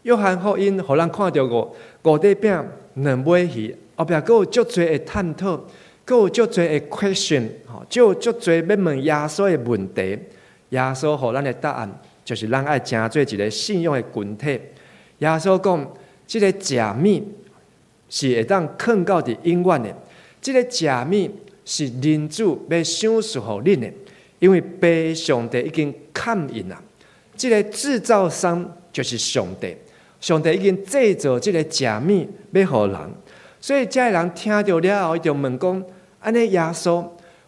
約翰福音予咱看著五塊餅兩尾魚，後壁閣有足濟的探討，閣有足濟的 question，吼，就有足濟欲問耶穌的問題。耶穌予咱的答案，就是咱愛成做一个信仰的群體。耶穌講，這个食物是會當囥到佇永遠的，這个食物是人子欲賞賜予恁的，因為父上帝已經崁印啊。這个製造商就是上帝，上帝已經製造這个食物欲予人，所以這个人聽著了後，伊就問講：按呢耶穌，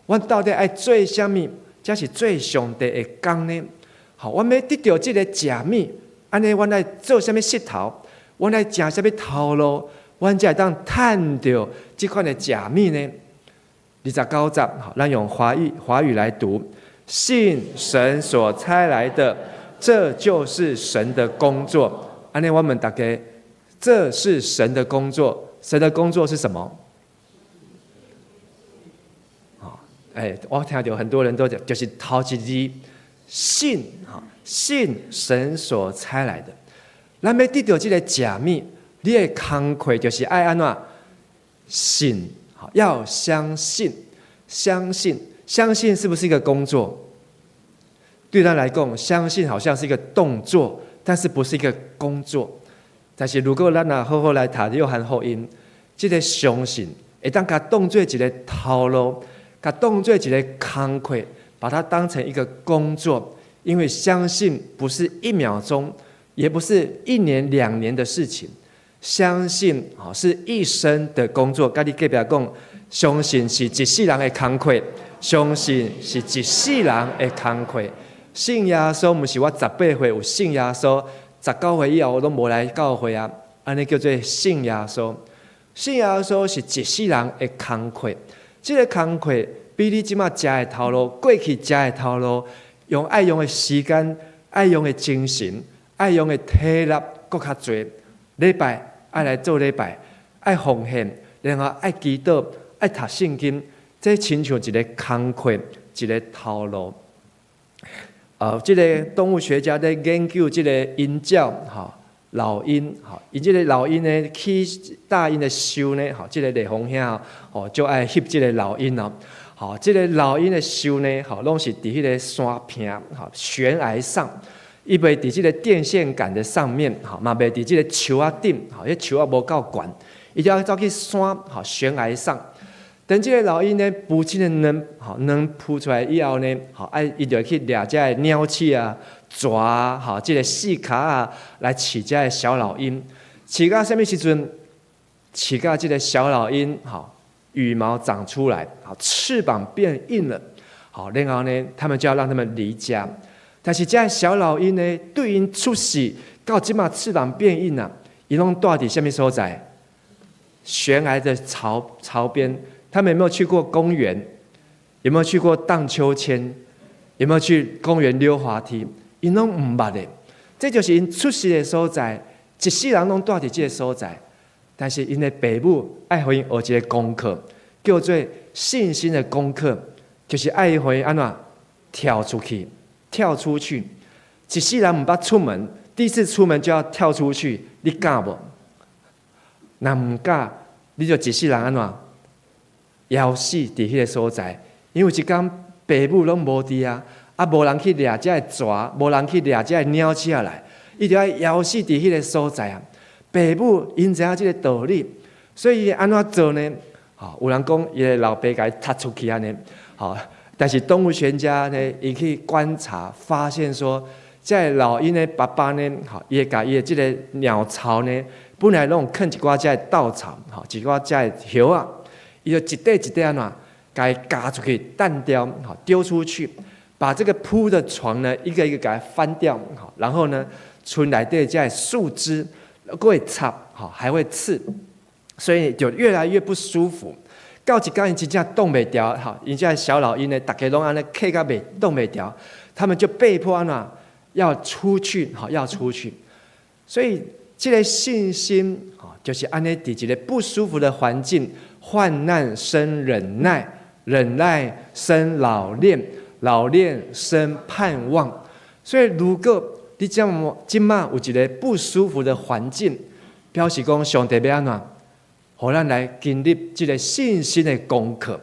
阮到底愛做啥物，才是做上帝的工呢？好，阮欲得著這个食物，按呢阮愛做啥物穡頭？阮愛食啥物頭路？阮才會當趁著這款的食物呢？29節，好，咱用華語來讀：信神所差來的，這就是神的工作。按呢，我問大家，這是神的工作。神的工作是什麼？哎，我聽著很多人都講，就是頭一字信，信神所差來的。咱欲得著這个食物，你的工課就是愛按怎信，要相信，相信，相信是不是一個工作？對咱來講，相信好像是一個動作，但是不是一個工作。但是如果咱若好好來讀約翰福音，這个相信會當共當做一个頭路，共當做一个工課，把它當成一個工作。因為相信不是一秒鐘，也不是一年兩年的事情，相信是一生的工作。佮你隔壁講，相信是一世人的工課，相信是一世人的工課。信耶穌毋是我18歲有信耶穌，19歲以後我攏無來教會啊，按呢叫做信耶穌。信耶穌是一世人的工課，這个工課比你這馬食的頭路，過去食的頭路，用愛用的時間、愛用的精神、愛用的體力，閣較濟。禮拜愛來做禮拜，愛奉獻，然後愛祈禱、愛讀聖經，這親像一个工課，一个頭路。這个動物學家咧研究這个鷹鳥，吼，老鷹，吼，𪜶這个老鷹呢，去大鷹的鏽呢，吼，這个麗峰兄吼，就愛翕這个老鷹哦，吼，這个老鷹的鏽呢，吼，攏是佇彼个山坪，吼，懸崖上，伊袂佇這个電線桿的上面，吼，嘛袂佇這个樹仔頂，吼，彼樹仔無夠懸，伊就愛走去山，吼，懸崖上。等這个老鷹呢，孵這个卵，吼，卵孵出來以後呢，吼，愛伊就去掠這个鳥鼠啊、蛇啊，吼，這个四跤啊，來飼這个小老鷹。飼到啥物時陣？飼到這个小老鷹，吼，羽毛長出來，吼，翅膀變硬了，好，然後呢，他們就要讓他們離家。但是這个小老鷹呢，對𪜶出世到這馬翅膀變硬啊，𪜶攏蹛佇啥物所在？懸崖的槽邊。他們有沒有去過公園？有沒有去過盪秋千？有沒有去公園溜滑梯？𪜶攏毋捌的，這就是𪜶出世的所在。一世人攏蹛佇這个所在，但是𪜶的爸母愛予𪜶學一个功課，叫做信心的功課，就是愛予𪜶按怎跳出去，跳出去。一世人毋捌出門，第一次出門就要跳出去，你敢無？若毋敢，你就一世人按怎？枵死佇彼个所在，因為一工爸母攏無佇啊，啊無人去掠這个蛇，無人去掠這个鳥鼠來，伊就愛枵死佇彼个所在啊。爸母𪜶知影這个道理，所以按怎做呢？吼，有人講伊的老爸共伊踢出去按呢，吼，但是動物學家呢，伊去觀察發現說，這个老鷹的爸爸呢，吼，伊會共伊的這個鳥巢呢，本來攏囥一寡這个稻草，吼，一寡這个葉仔，伊就一塊一塊按怎，共伊夾出去，擲掉，吼，丟出去，把這個鋪的床呢，一個一個共伊翻掉，吼，然後呢，賰內底這个樹枝，閣會插，吼，還會刺，所以就越來越不舒服。到一工伊真正擋袂牢，吼，𪜶這小老鷹呢，逐家攏按呢客甲袂擋袂牢，他們就被迫按怎要出去，吼，要出去。所以這個信心，吼，就是按呢佇一個不舒服的環境，患難生忍耐，忍耐生老練，老練生盼望。所以如果你這這馬有一個不舒服的環境，表示講上帝欲按怎，予咱來經歷這個信心的功課。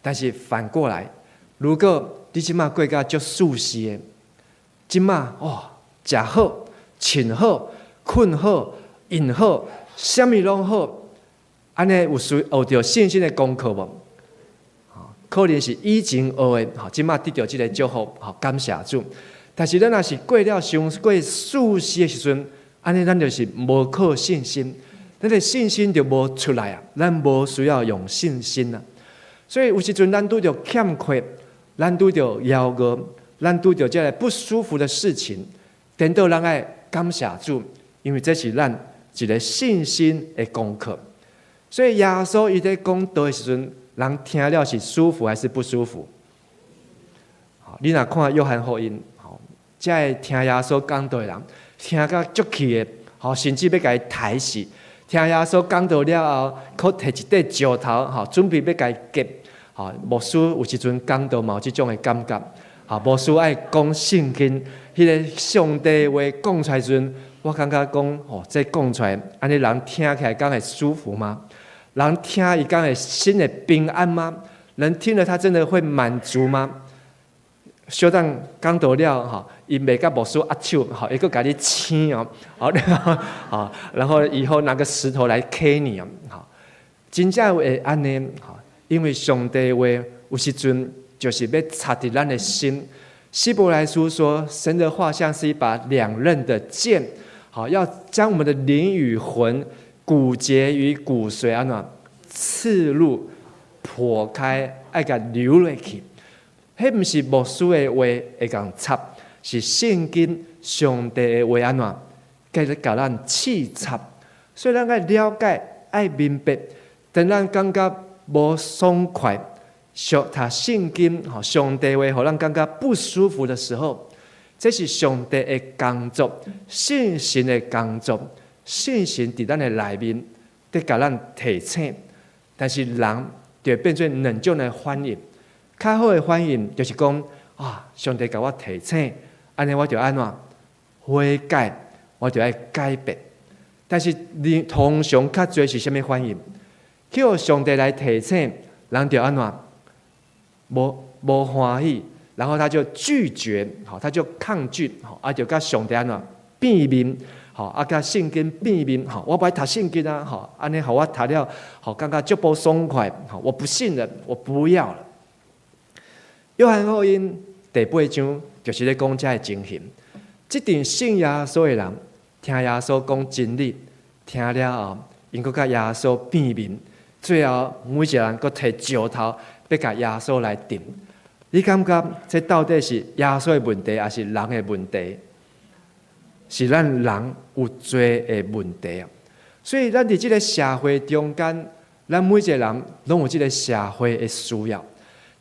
但是反過來，如果你這馬過甲足舒適的，這馬哦，食好、穿好、睏好、用好，啥物攏好，按呢有需學著信心的功課無？可能是以前學的，吼，這馬得著這個祝福，吼，感謝主。但是咱若是過了傷過舒適的時陣，按呢咱就是無靠信心，咱的信心就無出來啊！咱無需要用信心啊。所以有時陣咱拄著欠缺，咱拄著枵餓，咱拄著這个不舒服的事情，顛倒咱愛感謝主，因為這是咱一個信心的功課。所以耶穌伊咧講道的時陣，人聽了是舒服還是不舒服？你若看約翰福音，吼，這个聽耶穌講道的人，聽甲足氣的，吼，甚至欲共伊刣死。聽耶穌講道了後，閣提一塊石頭，吼，準備欲共伊擊。吼，牧師有時陣講道嘛有這種的感覺。吼，牧師愛講聖經，彼个上帝話講出來時陣，我感覺講，吼，這講出來，按呢人聽起來敢會舒服嗎？人聽伊敢會心會平安嗎？人聽了他真的會滿足嗎？小等講道了吼，伊袂佮牧師握手，吼，伊閣共你親哦，好，好，然後以後拿個石頭來 K 你哦，好，真正會按呢，吼，因為上帝話有時陣就是欲插佇咱的心。希伯來書說，神的話像是一把兩刃的劍，好，要將我們的靈與魂、骨節與骨髓按怎刺入、剖開，愛共流落去。彼毋是牧師的話會共插，是聖經上帝的話按怎，繼續共咱刺插。所以咱愛了解、愛明白，當咱感覺無爽快，讀聖經吼，上帝話予咱感覺不舒服的時候，這是上帝的工作，聖神的工作，聖神佇咱的內面，佇共咱提醒。但是人就變做兩種的反應。較好的反應就是講啊，上帝共我提醒，按呢我就按怎悔改，我就愛改變。但是你通常較濟是啥物反應？叫上帝來提醒，人就按怎無歡喜，然後他就拒絕，吼，他就抗拒，吼，啊就共上帝按怎變面，吼，啊共聖經變面，吼，我無愛讀聖經啊，吼，按呢予我讀了，吼，感覺足無爽快，吼，我不信了，我不要了。約翰福音第八章就是咧講這个情形。這陣信耶穌的人，聽耶穌講真理，聽了後，𪜶閣共耶穌變面，最後每一個人閣提石頭欲共耶穌來擲。你感覺這到底是耶穌的問題，還是人的問題？是咱人有罪的問題啊！所以咱佇這个社會中間，咱每一個人攏有這个社會的需要。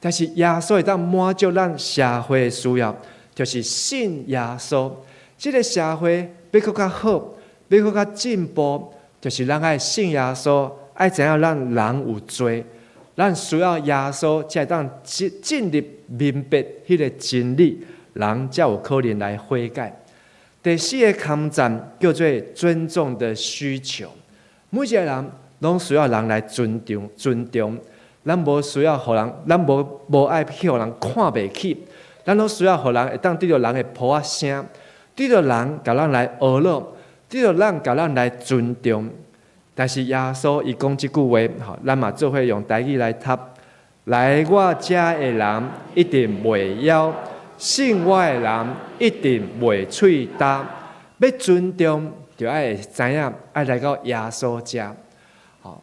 但是耶穌會當滿足咱社會的需要，就是信耶穌。這个社會欲閣較好，欲閣較進步，就是咱愛信耶穌，愛知影咱人有罪，咱需要耶穌才會當進進入明白彼个真理，人才有可能來悔改。第四个崁站叫做尊重的需求，每一个人攏需要人來尊重，尊重。咱無需要予人，咱無無愛去予人看袂起，咱攏需要予人會當得著人的噗仔聲，得著人共咱來呵咾，得著人共咱來尊重。但是耶穌伊講這句話，吼，咱嘛做伙用台語來讀。來我遮的人一定袂枵，信我的人一定袂喙焦。欲尊重，就愛知影愛來到耶穌遮，吼，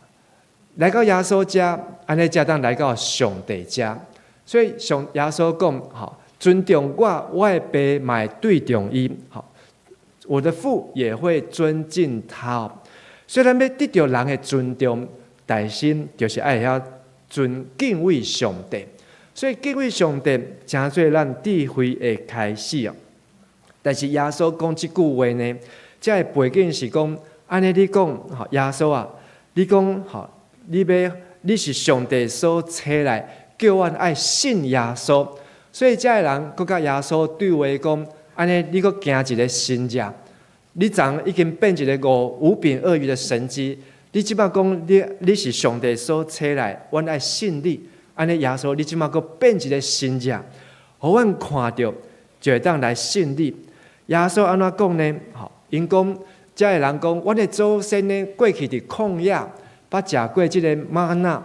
來到耶穌遮，按呢才當來到上帝遮。所以上耶穌講，吼，尊重我，我的爸嘛會對重伊，吼，我的父也會尊敬他。所以咱欲得著人的尊重，首先就是愛會曉尊敬畏上帝。所以敬畏上帝，成做咱智慧的開始哦。但是耶穌講這句話呢，這个背景是講，按呢你講，吼，耶穌啊，你講，吼，你欲你是上帝所差來，叫阮愛信耶穌。所以這个人閣佮耶穌對話講，按呢你閣行一个神跡，你昨已經變一个五餅二魚的神蹟，你這擺講你是上帝所差來，阮愛信你。按呢耶穌，你這擺閣變一个神跡，予阮看著就會當來信你。耶穌按怎講呢？吼，𪜶講，這个人講，阮的祖先呢，過去佇曠野，捌食過這个瑪納，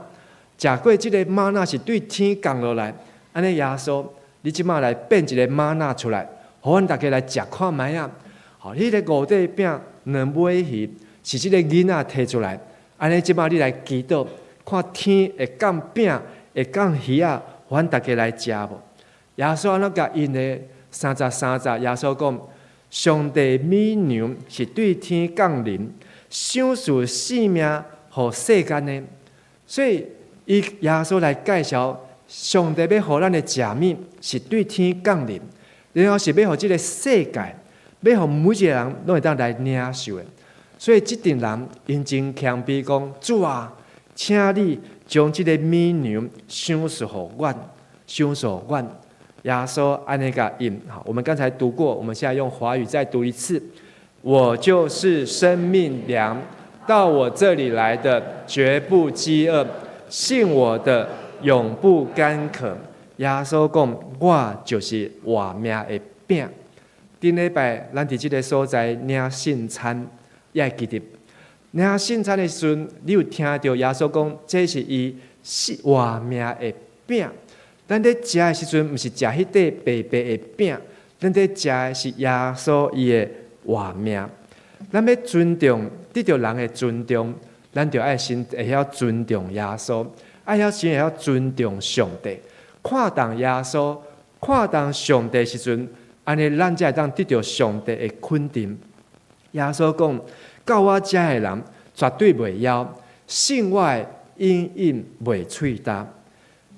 食過這个瑪納是對天降落來。按呢耶穌，你這擺來變一个瑪納出來，予阮逐家來食看覓仔。吼，彼个五塊餅兩尾魚是這个囡仔提出來。按呢這擺你來祈禱，看天會降餅，會降魚仔，予阮逐家來食無？耶穌按怎共𪜶呢？33節，耶穌講：上帝米糧是對天降臨，賞賜性命予世間的。所以，伊耶穌來介紹，上帝欲予咱的食物是對天降臨，然後是欲予這个世界，欲予每一个人攏會當來領受的。所以，這陣人𪜶真謙卑講：主啊，請你將這个米糧賞賜予阮，賞賜予阮。耶穌按呢共𪜶，好，我們剛才讀過，我們現在用華語再讀一次。我就是生命糧，到我這裡來的絕不飢餓，信我的永不乾渴。耶穌講，我就是活命的餅。頂禮拜咱佇這个所在領聖餐，也會記得領聖餐的時陣，你有聽著耶穌講，這是伊是活命的餅。咱咧食的時陣，毋是食彼塊白白的餅，咱咧食的是耶穌伊的活命。咱欲尊重，得著人的尊重，咱就愛先會曉尊重耶穌，愛曉先會曉尊重上帝。看重耶穌，看重上帝時陣，按呢咱才會當得著上帝的肯定。耶穌講：到我遮的人絕對袂枵，信我的永遠袂喙焦。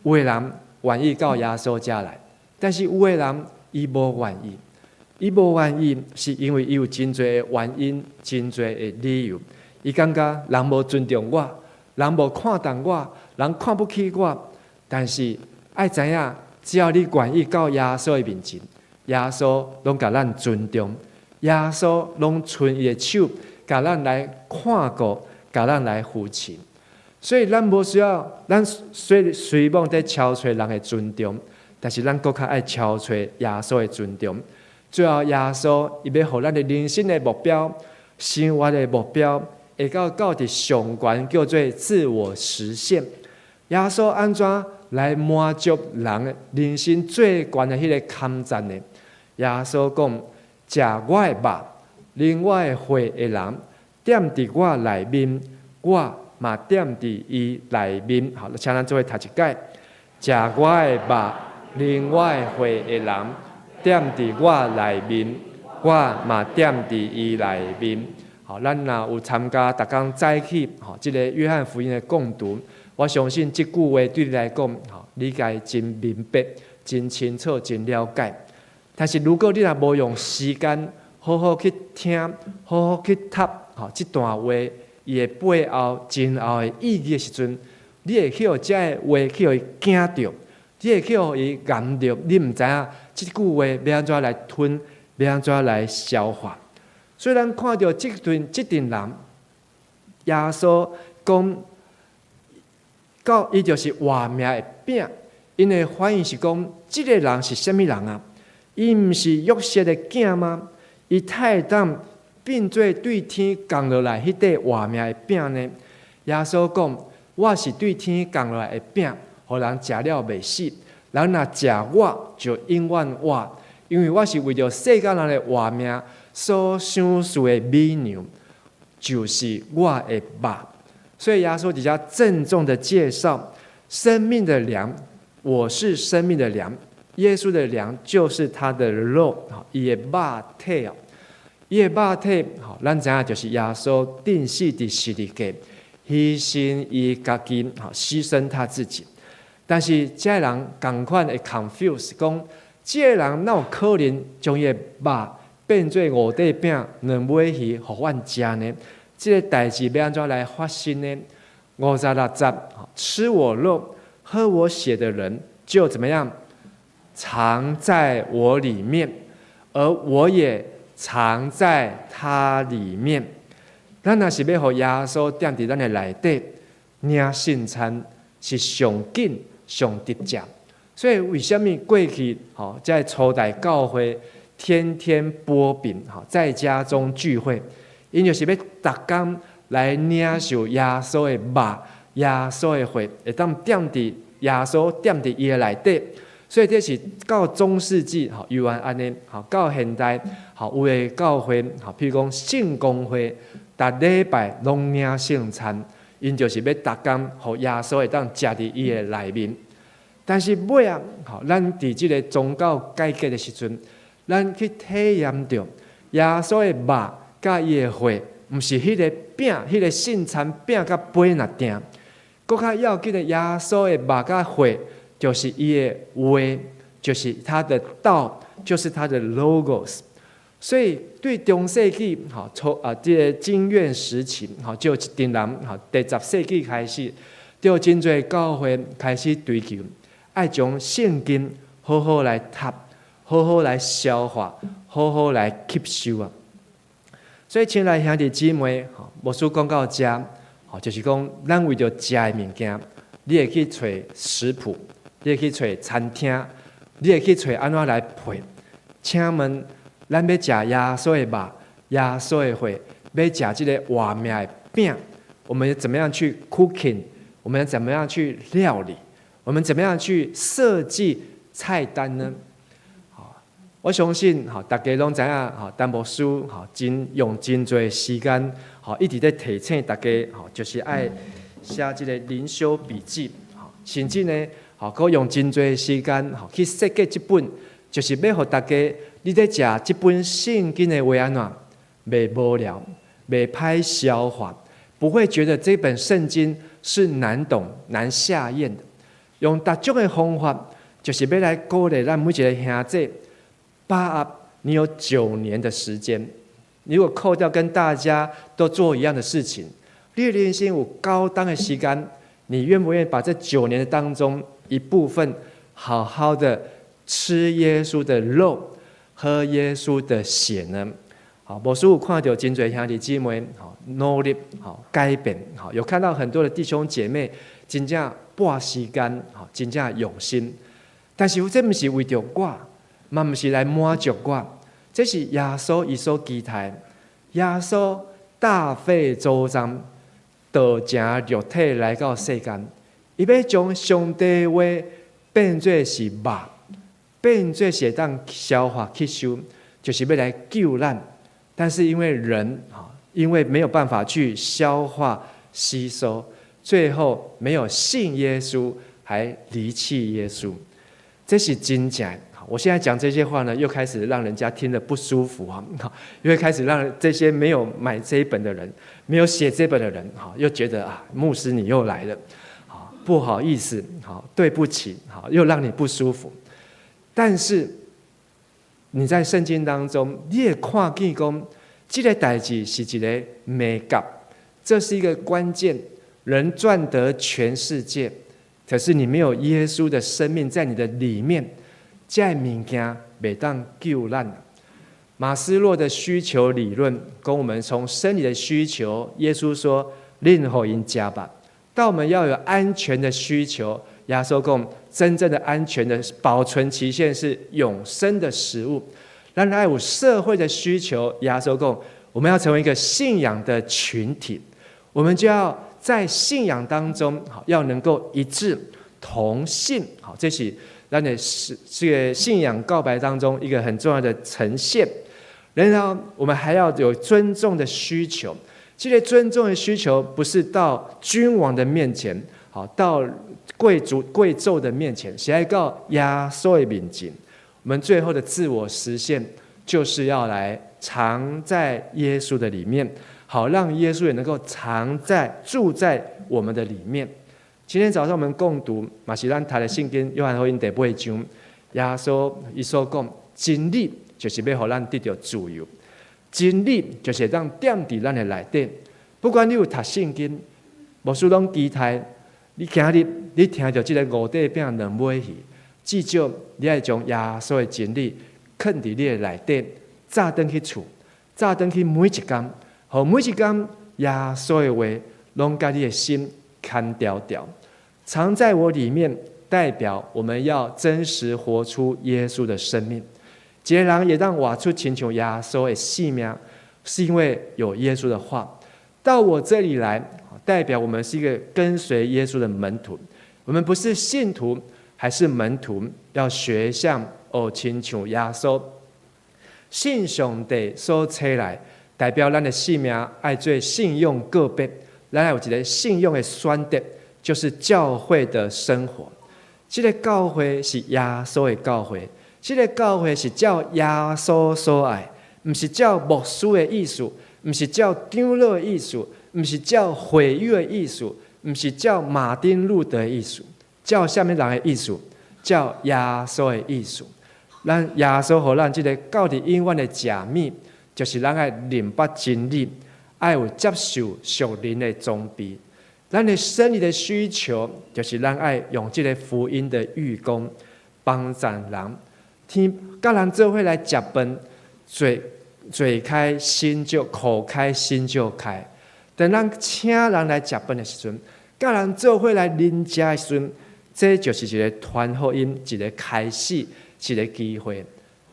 有的人願意到耶穌遮來，但是有的人伊無願意，伊無願意是因為伊有真濟的原因，真濟的理由。伊感覺人無尊重我，人無看重我，人看不起我。但是愛知影，只要你願意到耶穌的面前，耶穌攏共咱尊重，耶穌攏伸伊的手，共咱來看顧，共咱來扶持。所以咱無需要，咱雖雖罔佇敲揣人的尊重，但是咱閣較愛敲揣耶穌的尊重。最後，耶穌伊欲予咱的人生的目標、生活的目標，會到到佇上懸叫做自我實現。耶穌按怎來滿足人人生最懸的彼个坎站呢？耶穌講：食我的肉、啉我的血的人，踮佇我內面，我嘛踮佇伊內面。好，請咱做伙讀一擺。食我的肉、啉我的血的人，踮佇我內面，我嘛踮佇伊內面。好，咱若有參加逐工早起，吼，這个約翰福音的共讀，我相信這句話對你來講，吼，理解真明白、真清楚、真了解。但是如果你若無用時間好好去聽、好好去讀，吼，這段話伊的背後真後的意義的時陣，你會去予這个話去予伊驚著，你會去予伊儑著，你毋知影這句話欲按怎來吞，欲按怎來消化。所以咱看著這陣人，耶穌講到伊就是活命的餅，𪜶的反應是講，這个人是啥物人啊？伊毋是約瑟的囝嗎？伊哪會當變做對天降落來彼塊活命的餅呢？耶穌講：我是對天降落來的餅，予人食了袂死。人若食我，就永遠活，因為我是為著世間人的活命所賞賜的美糧，就是我的肉。所以耶穌佇遮鄭重的介紹生命的糧，我是生命的糧。耶穌的糧就是他的肉，伊的肉體哦，伊的肉體，吼，咱知影就是耶穌釘死佇十字架，犧牲伊家己，吼，犧牲他自己。但是這个人仝款會 confuse，講這个人哪有可能將伊的肉變做五塊餅、兩尾魚，予阮食呢？這个代誌欲按怎來發生呢？56節，吃我肉、喝我血的人，就怎麼樣？藏在我裡面，而我也藏在他裡面。咱若是欲予耶穌踮佇咱的內底領聖餐，是上緊上直接。所以為啥物過去吼在初代教會天天擘餅，吼在家中聚會，𪜶就是欲逐工來領受耶穌的肉、耶穌的血，會當踮佇耶穌踮佇伊的內底。所以這是到中世紀，吼猶原按呢，吼到現代，吼有的教會，吼譬如講聖公會，逐禮拜攏領聖餐，𪜶就是欲逐工予耶穌會當食佇伊的內面。但是尾仔，吼咱佇這个宗教改革的時陣，咱去體驗著耶穌的肉佮伊的血，毋是彼个餅、彼个聖餐餅佮杯爾定，閣較要緊的耶穌的肉佮血，就是伊的話，就是他的道，就是他的 logos。所以對中世紀，吼初啊，這个經院時期，吼就有一陣人，吼第十世紀開始，就真濟教會開始追求，愛將聖經好好來讀，好好來消化，好好來吸收啊。所以，親愛兄弟姊妹，吼，牧師講到遮，吼，就是講，咱為著食的物件，你會去揣食譜，你會去揣餐廳，你會去揣按怎來配？請問，咱欲食耶穌的肉、耶穌的血，欲食這个活命的餅，我們怎麼樣去 cooking？我們怎麼樣去料理？我們怎麼樣去設計菜單呢？我相信，吼，大家攏知影，吼，陳牧師，吼，真用真濟時間，吼，一直咧提醒大家，吼，就是愛寫這个靈修筆記，吼，甚至呢，吼，閣用真濟時間，吼，去設計這本，就是欲予大家，你咧食這本聖經的話按怎，袂無聊，袂歹消化，不會覺得這本聖經是難懂、難下嚥的。用逐種的方法，就是欲來鼓勵咱每一个兄弟。把握你有9年的時間，你如果扣掉跟大家都做一樣的事情，你的人生有九冬的時間，你願不願意把這九年的當中一部分好好的吃耶穌的肉，喝耶穌的血呢？好，牧師有看著真濟兄弟姊妹，好努力，好改變，好有看到很多的弟兄姐妹真正撥時間，好真正用心，但是這毋是為著我，嘛毋是來滿足我，這是耶穌伊所期待。耶穌大費周章，道成肉體來到世間，伊欲將上帝話變做是肉，變做是會當消化吸收，就是欲來救咱。但是因為人啊，因為沒有辦法去消化吸收，最後沒有信耶穌，還離棄耶穌，這是真正。我現在講這些話呢，又開始讓人家聽得不舒服啊！因為開始讓這些沒有買這一本的人，沒有寫這本的人，哈，又覺得啊，牧師你又來了，好不好意思，好對不起，好又讓你不舒服。但是你在聖經當中，你會看見講，這个代誌是一个眉角，這是一個關鍵。人賺得全世界，可是你沒有耶穌的生命在你的裡面。這物件袂當救咱。馬斯洛的需求理論，跟我們從生理的需求，耶穌說：“恁予𪜶食吧。”到我們要有安全的需求，耶穌講真正的安全的保存期限是永生的食物。咱愛有社會的需求，耶穌講我們要成為一個信仰的群體，我們就要在信仰當中，好，要能夠一致同信，好，這是咱的是這個信仰告白當中一個很重要的呈現。然後我們還要有尊重的需求，這個尊重的需求不是到君王的面前，好，到貴族貴胄的面前，是愛到耶穌的面前。我們最後的自我實現，就是要來藏在耶穌的裡面，好讓耶穌也能夠藏在住在我們的裡面。今天早上我們共讀嘛是咱讀的聖經約翰福音第八章，耶穌伊所講真理就是欲予咱得著自由，真理就是會當踮佇咱的內底。不管你有讀聖經，牧師攏期待你今日你聽著這个五塊餅兩尾魚，至少你愛將耶穌的真理囥佇你的內底，早轉去厝，早轉去每一工，予每一工耶穌的話攏佮你的心牽牢牢，藏在我裡面，代表我們要真實活出耶穌的生命。一个人會當活出親像耶穌的生命，是因為有耶穌的話到我這裡來，代表我們是一個跟隨耶穌的門徒。我們不是信徒，還是門徒，要學像學親像耶穌。信上帝所差來，代表咱的生命愛做信用告白，咱愛有一个信用的選擇，就是教會的生活。這个教會是耶穌的教會，這个教會是照耶穌所愛，毋是照牧師的意思，毋是照長老的意思，毋是照會友的意思，毋是照馬丁路德的意思，照啥物人的意思？照耶穌的意思。咱耶穌予咱這个到佇永遠的食物，就是咱愛認捌真理，愛有接受屬靈的裝備。咱的生理的需求，就是咱愛用這个福音的預工幫助人，天佮人做伙來食飯，嘴嘴開心就口開心就開。當咱請人來食飯的時陣，佮人做伙來啉食的時陣，這就是一个傳福音一个開始，一个機會。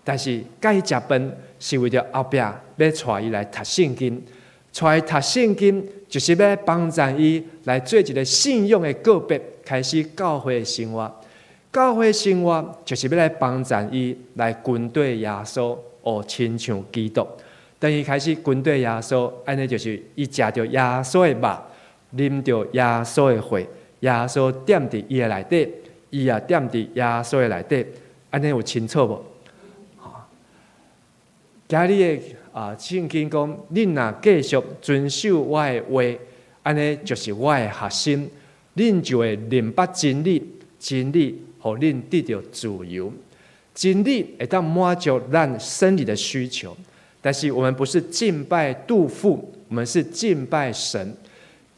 但是佮伊食飯是為著後壁欲帶伊來讀聖經，帶伊讀聖經就是欲幫助伊來做一个信仰的告白，開始教會的生活。教會生活就是欲來幫助伊來跟綴耶穌，學親像基督。當伊開始跟綴耶穌，按呢就是伊食著耶穌的肉，啉著耶穌的血，耶穌踮佇伊的內底，伊也踮佇耶穌的內底，按呢有清楚無？今日的啊，聖經講，恁若繼續遵守我的話，按呢就是我的學生，恁就會認捌真理，真理予恁得著自由。真理會當滿足咱生理的需求，但是我們不是敬拜肚腹，我們是敬拜神。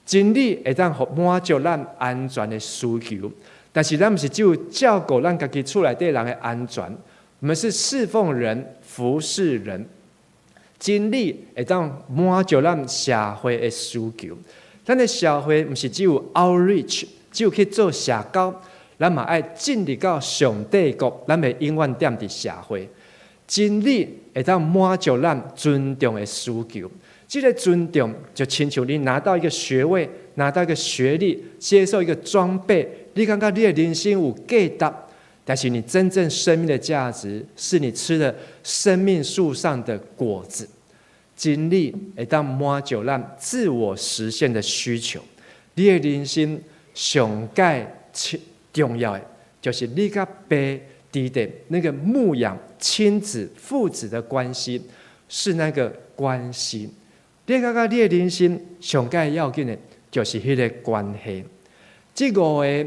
真理會當滿足咱安全的需求，但是咱毋是只有照顧咱家己厝內底人的安全，我們是侍奉人、服侍人。真理會當滿足咱社會的需求。咱的社會毋是只有 outreach，只有去做社交，咱嘛愛進入到上帝國，咱袂永遠踮佇社會。真理會當滿足咱尊重的需求。這个尊重就親像你拿到一個學位，拿到一個學歷，接受一個裝備，你感覺你的人生有價值，但是你真正生命的價值，是你吃了生命樹上的果子。真理會當滿足咱自我實現的需求。你的人生上蓋重要的，就是你佮爸弟的那個牧養親子父子的關係，是那個關係。你感覺你的人生上蓋要緊的，就是彼个關係。這五个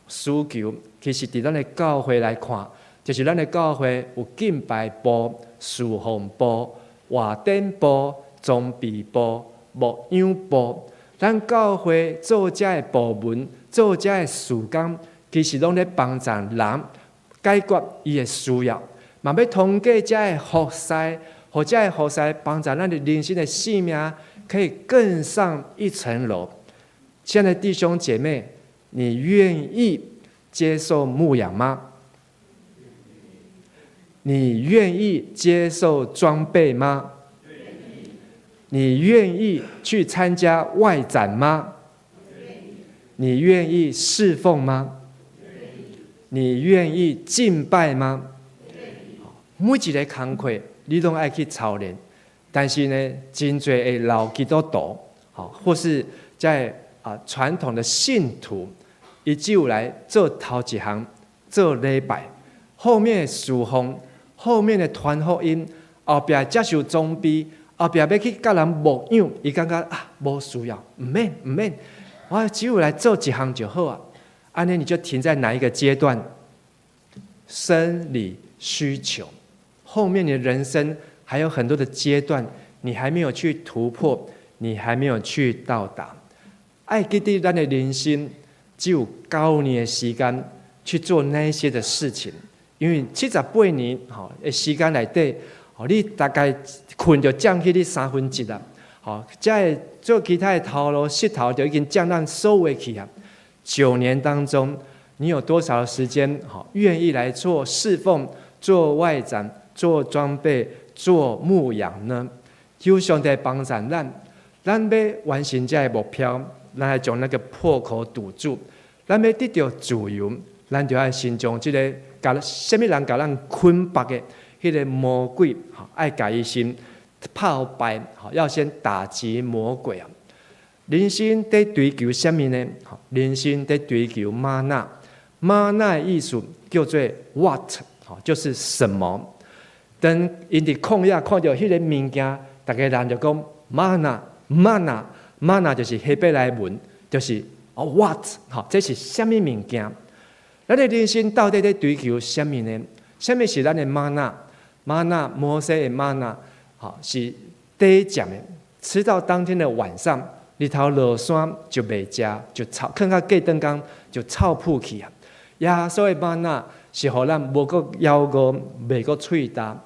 需求，其實佇咱的教會來看，就是咱的教會有敬拜部、侍奉部、活典部、裝備部、牧養部。咱教會做這个部門、做這个事工，其實攏咧幫助人解決伊的需要，嘛欲通過這个服侍，予這个服侍幫助咱的人生的生命可以更上一層樓。親愛的弟兄姐妹，你願意接受牧養嗎？你願意接受裝備嗎？你願意去參加外展嗎？你願意侍奉嗎？你願意敬拜嗎？每一个工課你攏愛去操練，但是呢，真濟的老基督徒，或是在傳統的信徒，伊只有來做頭一項，做禮拜，後面的侍奉，後面的傳福音，後壁接受裝備，後壁欲去佮人牧養，伊感覺啊，無需要，毋免毋免，我只有來做一項就好啊。按呢，你就停在哪一個階段？生理需求，後面你的人生還有很多的階段，你還沒有去突破，你還沒有去到達。愛記得咱的人生只有九年的時間去做那些的事情，因為78年吼的時間內底，你大概睏就佔去你三分之一啦。吼，這个做其他的頭路膝頭就已經佔咱所有去啊。9年當中，你有多少的時間吼願意來做侍奉、做外展、做裝備、做牧養呢？求上帝幫助咱，咱欲完成這个目標，咱愛將那個破口堵住。咱欲得著自由，咱就愛先將這个共啥物人共咱捆綁的彼个魔鬼，愛共伊先拍敗，要先打擊魔鬼啊！人生佇追求啥物呢？人生佇追求嗎哪，嗎哪的意思叫做 what，就是什麼。當𪜶佇曠野看著彼个物件，逐家人就講嗎哪，嗎哪，嗎哪就是希伯來文，就是哦 what，這是啥物物件？咱的人生到底佇追求啥物呢？啥物是咱的嗎哪？嗎哪，摩西的嗎哪，是短暫的，吃到當天的晚上，日頭落山就袂食，就臭，囥到隔轉工就臭噗去啊！耶穌的嗎哪是予咱無閣枵餓，袂閣喙焦。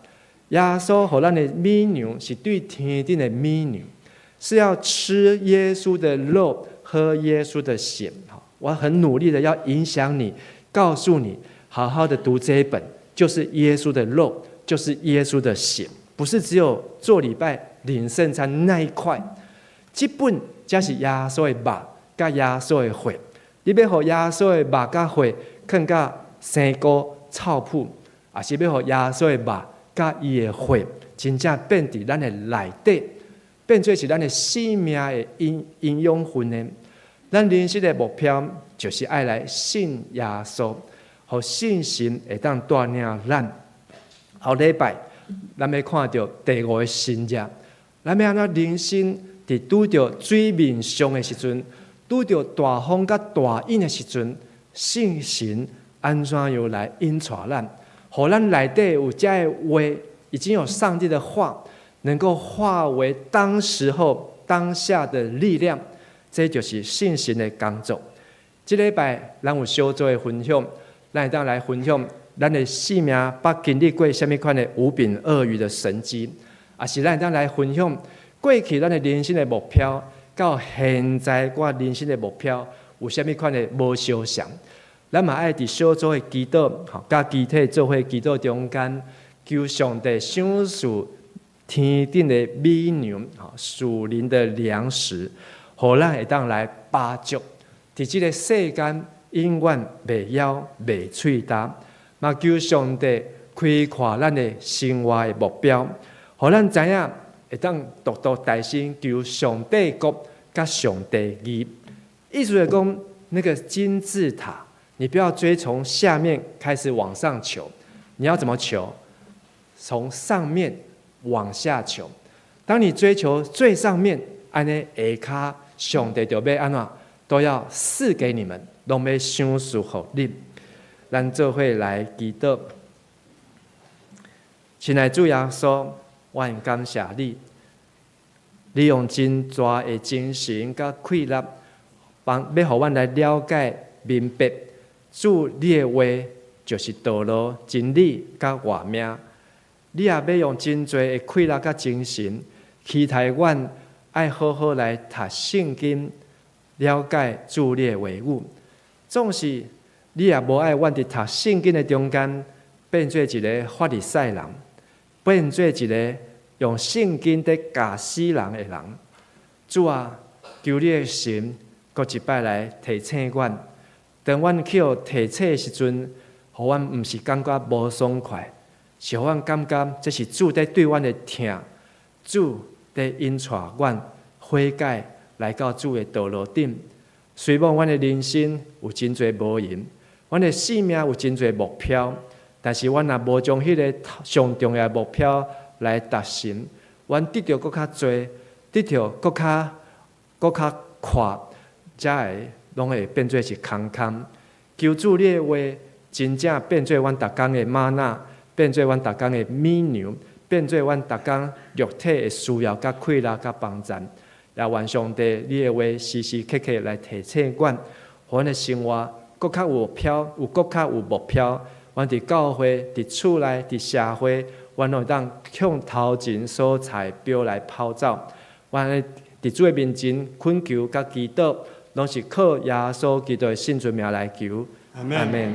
耶穌予咱的米糧是對天頂的米糧，是要吃耶穌的肉，喝耶穌的血。我很努力的要影響你，告訴你，好好的讀這一本，就是耶穌的肉，就是耶穌的血，不是只有做禮拜領聖餐那一塊。這本才是耶穌的肉，佮耶穌的血。你欲予耶穌的肉佮血，囥甲生菇臭噗，抑是欲予耶穌的肉佮伊的血，真正變佇咱的內底，變做是咱的生命的營養分呢？咱人生的目標就是愛來信耶穌，予聖神會當帶領咱。後禮拜，咱欲看著第五个神跡，咱欲按怎人生佇拄著水面上的時陣，拄著大風佮大湧的時陣，聖神按怎樣來引帶咱，予咱內底有這个話，已經有上帝的話，能夠化為當時候當下的力量，這就是聖神的工作。這禮拜咱有小組的分享，咱會當來分享咱的生命捌經歷過啥物款的五餅二魚的神蹟，抑是咱會當來分享過去咱的人生的目標，到現在我人生的目標有啥物款的無相仝。咱嘛愛佇小組的祈禱，吼，佮肢體做伙祈禱中間，求上帝賞賜天頂的米糧，吼，屬靈的糧食，予咱會當來飽足。佇這个世間永遠袂枵袂喙焦，嘛求上帝開闊咱的生活的目標，予咱知影會當獨獨大聲求上帝國佮上帝義。意思是講，那個金字塔，你不要追從下面開始往上求，你要怎麼求？從上面往下求。當你追求最上面，按呢下跤上帝就欲按怎都要賜給你們，攏欲賞賜予你。咱做伙來祈禱，親愛主耶穌，我很感謝你，你用真大的精神佮氣力，幫欲予阮來了解明白，主你的話就是道路、真理佮活命。你也欲用真濟的氣力佮精神，期待阮愛好好來讀聖經，了解主你的話語。總是你也無愛阮佇讀聖經的中間變做一个法利賽人，變做一个用聖經佇教死人的人。主啊，求你的神閣一擺來提醒阮，當阮去予提醒的時陣，予阮毋是感覺無爽快，是予阮感覺這是主佇對阮的疼，主佇引帶阮悔改來到主的道路頂。雖罔阮的人生有真濟無閒，阮的生命有真濟目標，但是阮若無將彼个上重要的目標來達成，阮得著閣較濟，得著閣較闊，才會攏會變做是空空。求主你的話，真正變做阮逐工的嗎哪，變做阮逐工的米糧，變做阮逐工肉體的需要、佮氣力、佮幫贊。也願上帝，你的話時時刻刻來提醒阮，予阮的生活閣較有目標，有閣較有目標。阮佇教會、佇厝內、佇社會，阮攏會當向頭前所踩標來跑走。阮佇主的面前懇求佮祈禱，攏是靠耶穌基督的聖尊名來求。阿門。阿門。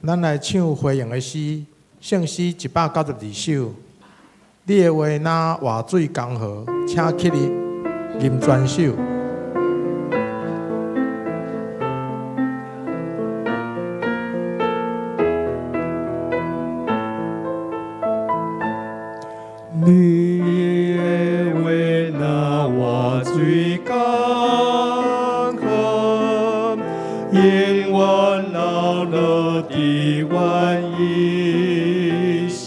咱來唱回應的詩，聖詩192首。你的話若活水江河，請起立，吟全首。你的話若活水江河，永遠流落佇阮一心，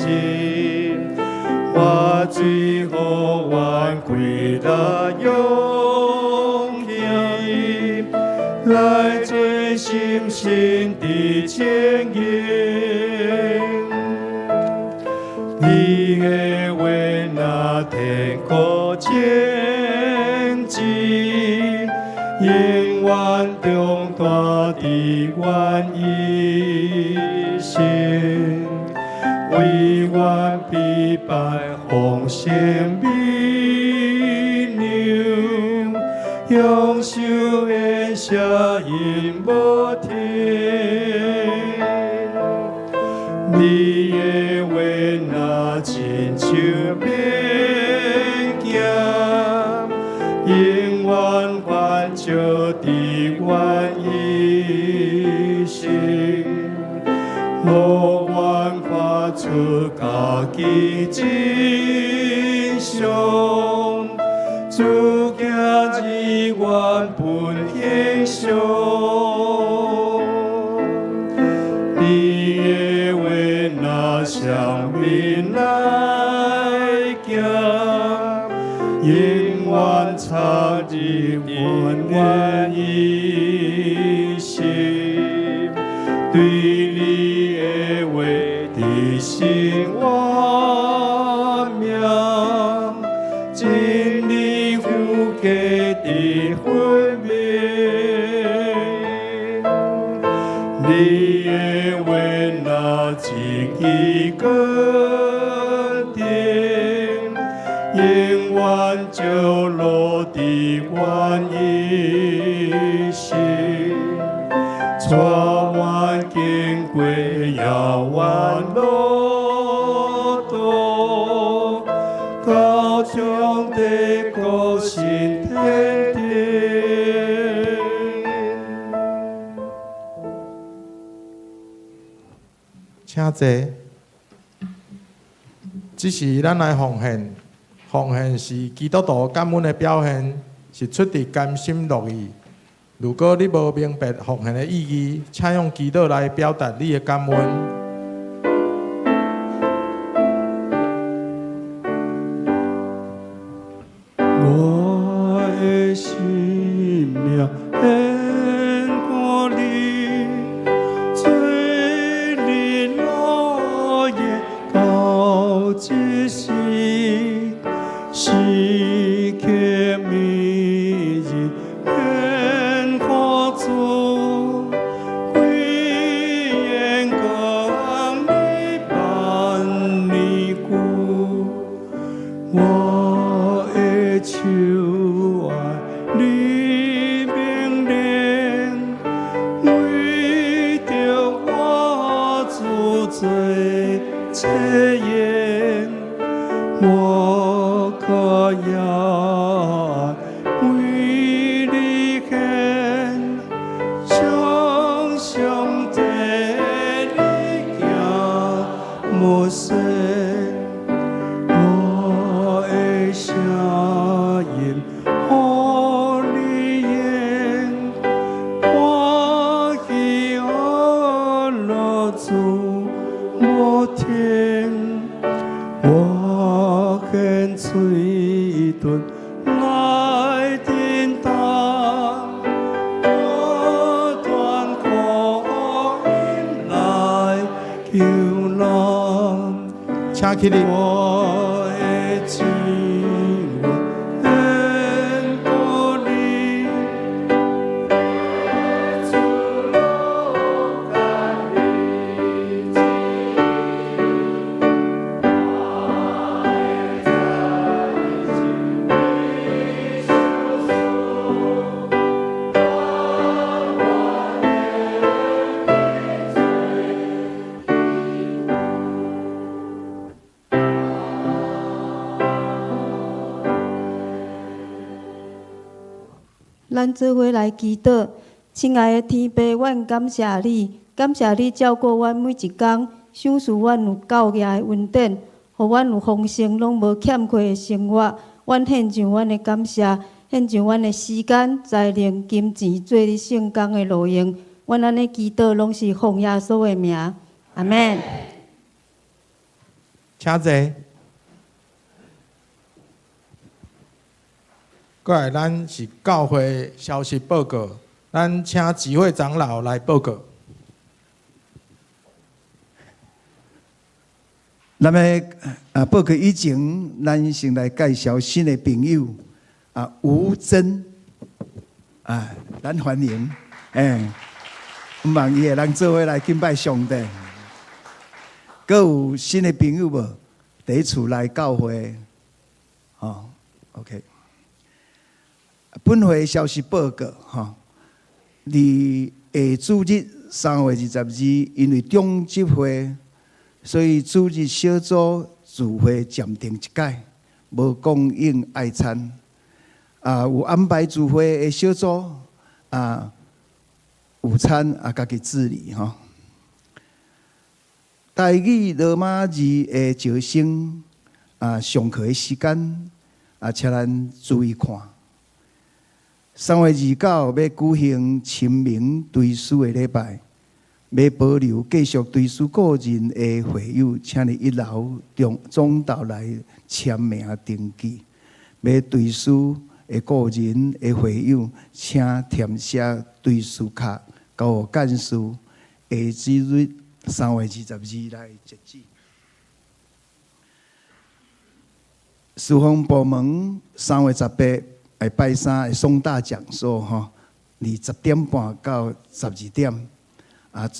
活水予阮氣力勇氣，來做深深的牵引。你的話若天國前進，永遠長大佇阮一心，為阮備辦豐盛美糧，享受宴席永無停。你的話若親像免行，永遠反照佇阮一心，予阮發出家己真相，主行入阮本形象。你的話若双面來行，永遠插入阮一心，對你的話得勝活命，真理富貴的分明。你的話若一支堅定，永遠照落佇阮一心，帶阮經過遙遠路途，到上帝國新天地。請坐。這時咱來奉獻，奉獻是基督徒感恩的表現，是出自甘心樂意。如果你無明白奉獻的意義，請用祈禱來表達你的感恩。我的生命獻予你，做你樂意到這時，時刻每日獻予主，歸榮過。聲，我的聲音予你用，歡喜安樂主無停，我獻嘴唇來叮當，不斷苦音來求人。請起立。我的經文鼓勵。咱做伙來祈禱，親愛的天父，阮感謝你，感謝你照顧阮每一工，賞賜阮有夠額的恩典，予阮有豐盛攏無欠缺的生活。阮獻上阮的感謝，獻上阮的時間、才能、金錢，做你聖工的路用。阮按呢祈禱，攏是奉耶穌的名，阿們。請坐。過來，咱是教會消息報告，咱請集會長老來報告。那麼啊，報告以前，咱先來介紹新的朋友啊，吳珍啊，咱歡迎，毋望伊會通做伙來敬拜上帝。閣有新的朋友無？第一次來教會，吼，OK。本會消息報告，吼，佇下主日3月22，因為中執會，所以主日小組聚會暫停一擺，無供應愛餐。啊，有安排聚會的小組啊，午餐啊，家己自理吼。台語羅馬字的招生啊，上課的時間啊，請咱注意看。3月29要舉行清明追思的禮拜，欲保留繼續追思個人的會友，請佇一樓中總道來簽名登記。欲追思的個人的會友，請填寫追思卡，交予幹事。下主日3月22來截止。事奉部門3月18下拜三的送大講座吼，佇10點半到12點。啊，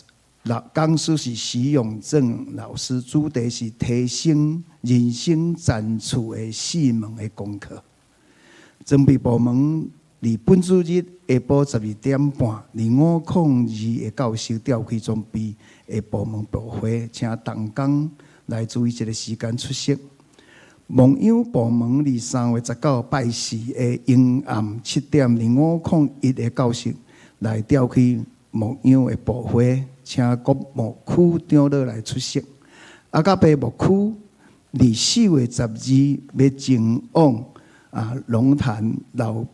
老講師是徐永正老師，主題是提升人生層次的四門的功課。裝備部門佇本主日下晡12點半，佇502的教室調開裝備的部門部會，請同工來注意這个時間出席。牧養部門佇3月19拜四的暝暗7點，佇501的教室來調開牧養的部會，請各牧區長老來出席。阿加伯牧區佇4月12欲前往啊龍潭老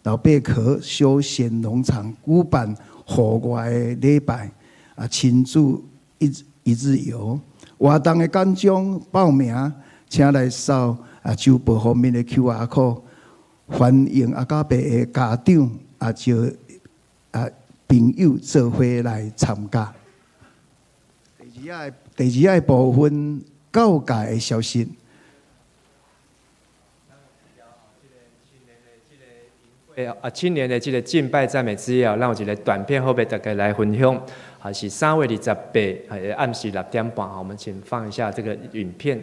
老貝殼休閒農場舉辦戶外的禮拜啊親子一日遊活動的簡章報名，請來掃啊周報方面的 QR code，歡迎阿加伯的家長啊招啊朋友做伙來參加。第二個部分教界的消息。啊，青年的這个敬拜讚美之夜，咱有一个短片，後欲大家來分享。啊，是3月28，暗時6點半。我們請放一下這个影片。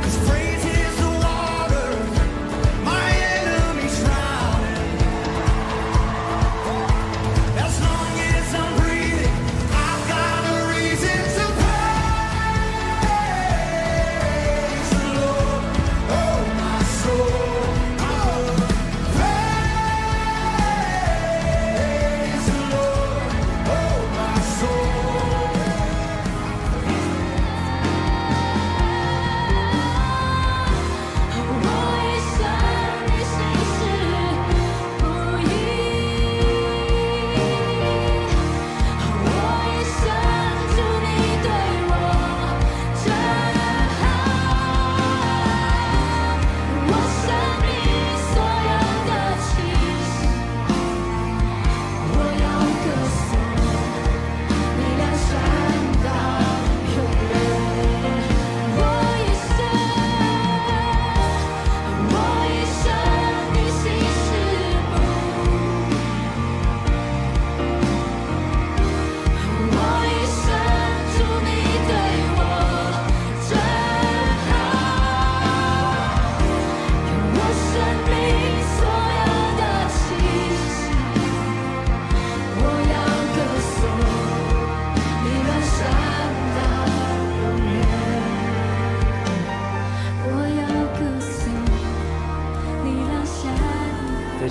Cause praise is the water, my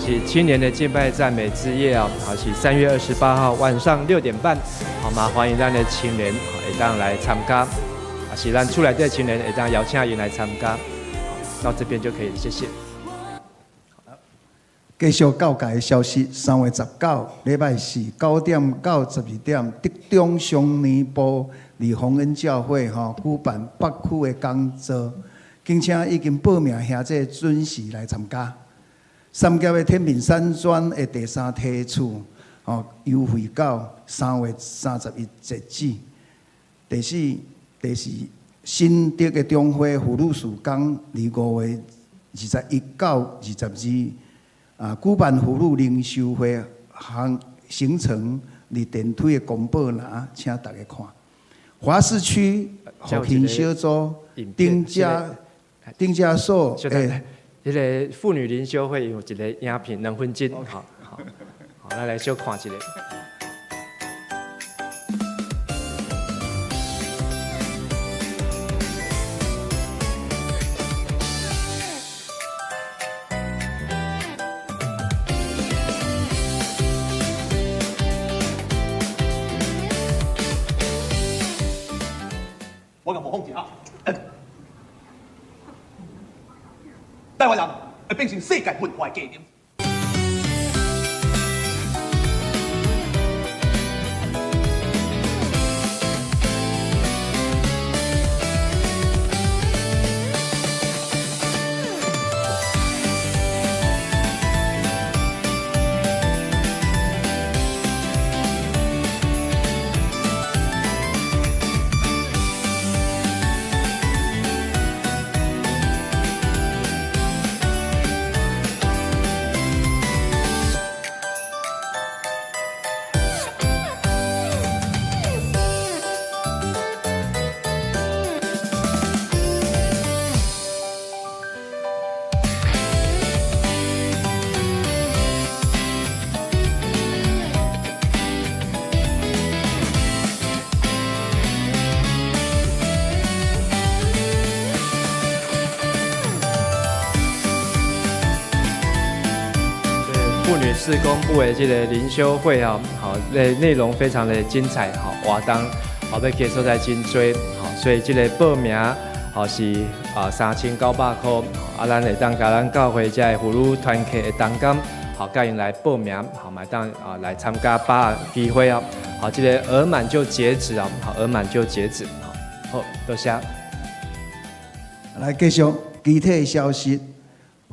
就是青年的敬拜讚美之夜哦，好，是3月28號晚上6點半，好嘛，歡迎咱的青年會當來參加，啊是咱厝內底青年會當邀請𪜶來參加，到這邊就可以，謝謝。繼續教界的消息，3月19禮拜四9點到12點，竹中雙年部李宏恩教會吼舉辦北區的講座，敬請已經報名兄弟準時來參加。三峽的天平山莊的第三梯次吼優惠到3月31截止。第四，第四新竹的中會婦女事工，佇5月21到22。啊！舉辦婦女靈修會行行程，佇電梯的公報欄，請大家看。華市區復興小組頂家頂家所，欸，彼個婦女靈修會有一個影片兩分鐘，好好好，咱來小看一下。我共模仿一下，台灣人會變成世界文化的價值。婦女事工部的這個靈修會啊，好，內內容非常的精彩，好，活動好欲去的所在真濟，好，所以這個報名好是啊3900箍，啊，咱會當共咱教會這个婦女團契的同工，好，佮𪜶來報名，好，嘛會當啊來參加把握機會哦，好，這個額滿就截止哦，好，額滿就截止，好，好，多謝。來繼續其他消息。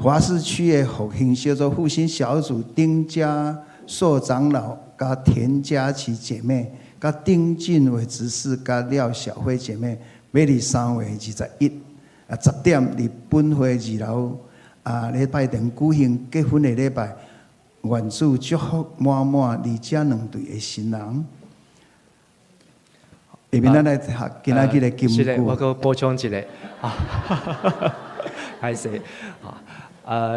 華市區的復興小組復興小組丁家碩長老、佮田佳琪姐妹、佮丁俊偉執事、佮廖小慧姐妹，欲佇3月21啊10點，佇本會二樓啊禮拜堂舉行結婚的禮拜，願主祝福滿滿佇這兩對的新人。下面咱來讀今仔日的金句。是的，我閣補充一下，歹勢，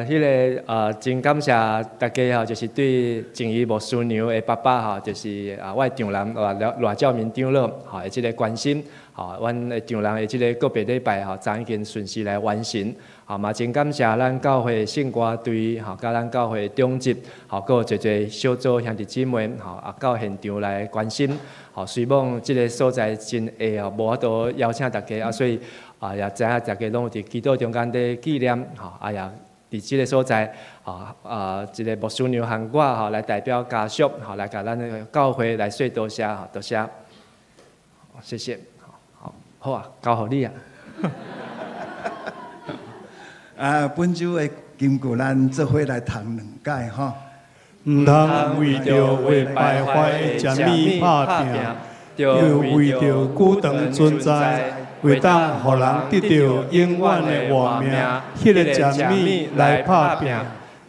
彼个真感謝大家吼，就是對靜怡牧師娘的爸爸吼，就是啊，我的丈人賴賴照明長老吼的這个關心，吼，阮的丈人的這个告別禮拜吼，昨已經順時來完成，吼嘛真感謝咱教會聖歌隊吼，佮咱教會長執，吼，閣有濟濟小組兄弟姊妹吼，啊到現場來關心，吼，雖罔這个所在真狹哦，無法度邀請大家啊，所以啊也知影大家攏有佇祈禱中間咧紀念，吼，啊也。佇這个所在，啊啊，這个牧師娘和我吼來代表家屬，吼來共咱的教會來說多謝，吼多謝，謝謝，好，好啊，交予你啊。啊，本週的金句，咱做伙來讀兩解吼。毋通為著會敗壞的食物拍拼，著為著久長存在，會當予人得著永遠的活命，彼个食物來拍拼，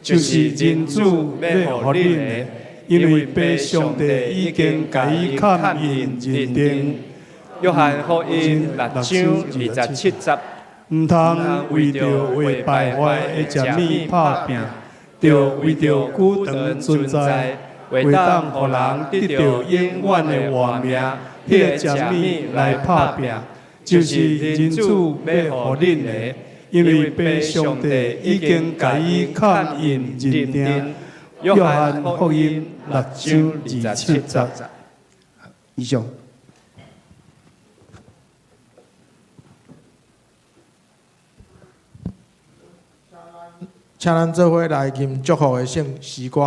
就是真主欲予恁的，因為父上帝已經共伊勘驗認定。約翰福音6章27節。毋通為著會敗壞的食物拍拼，著為著久長存在，會當予人得著永遠的活命，彼个食物來拍拼，就是真主欲予恁的，因為父上帝已經共伊確認認定。約翰福音六章二十七節。以上。請咱做伙來吟祝福的聖詩歌，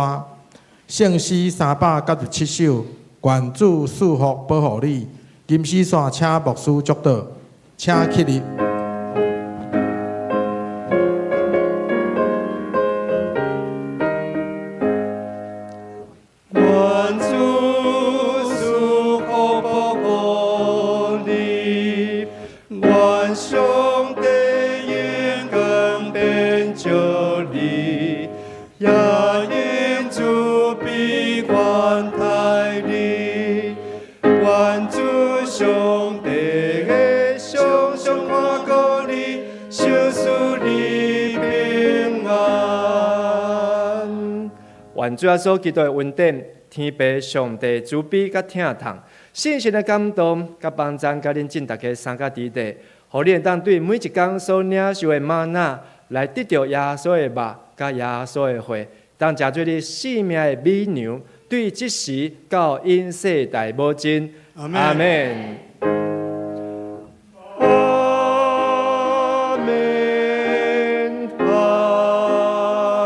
聖詩397首，願主賜福保護你。吟詩煞請牧師祝禱，請起立。願主賜福保護你，願上帝榮光遍照你，也用慈悲寬待你。願主上帝常常看顧你，賞賜你平安。願主耶穌基督的恩典、天父上帝慈悲佮疼痛、聖神的感動佮幫贊，佮恁眾大家三佮佇地，予恁會當對每一工所領受的嗎哪，來得著耶穌的肉佮耶穌的血，當食做你性命的美糧，對這時到永世代無盡。阿阿們。阿們，阿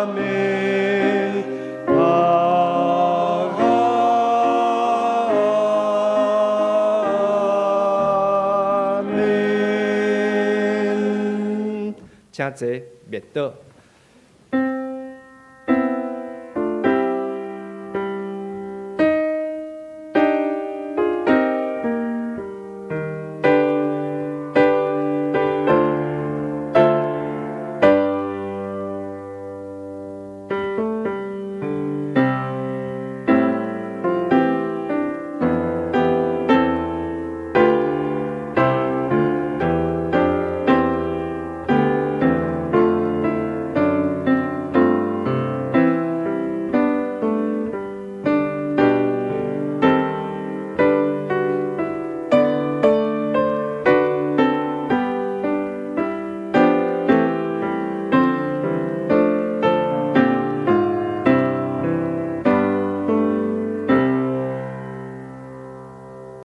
們，阿們。請坐，滅禱。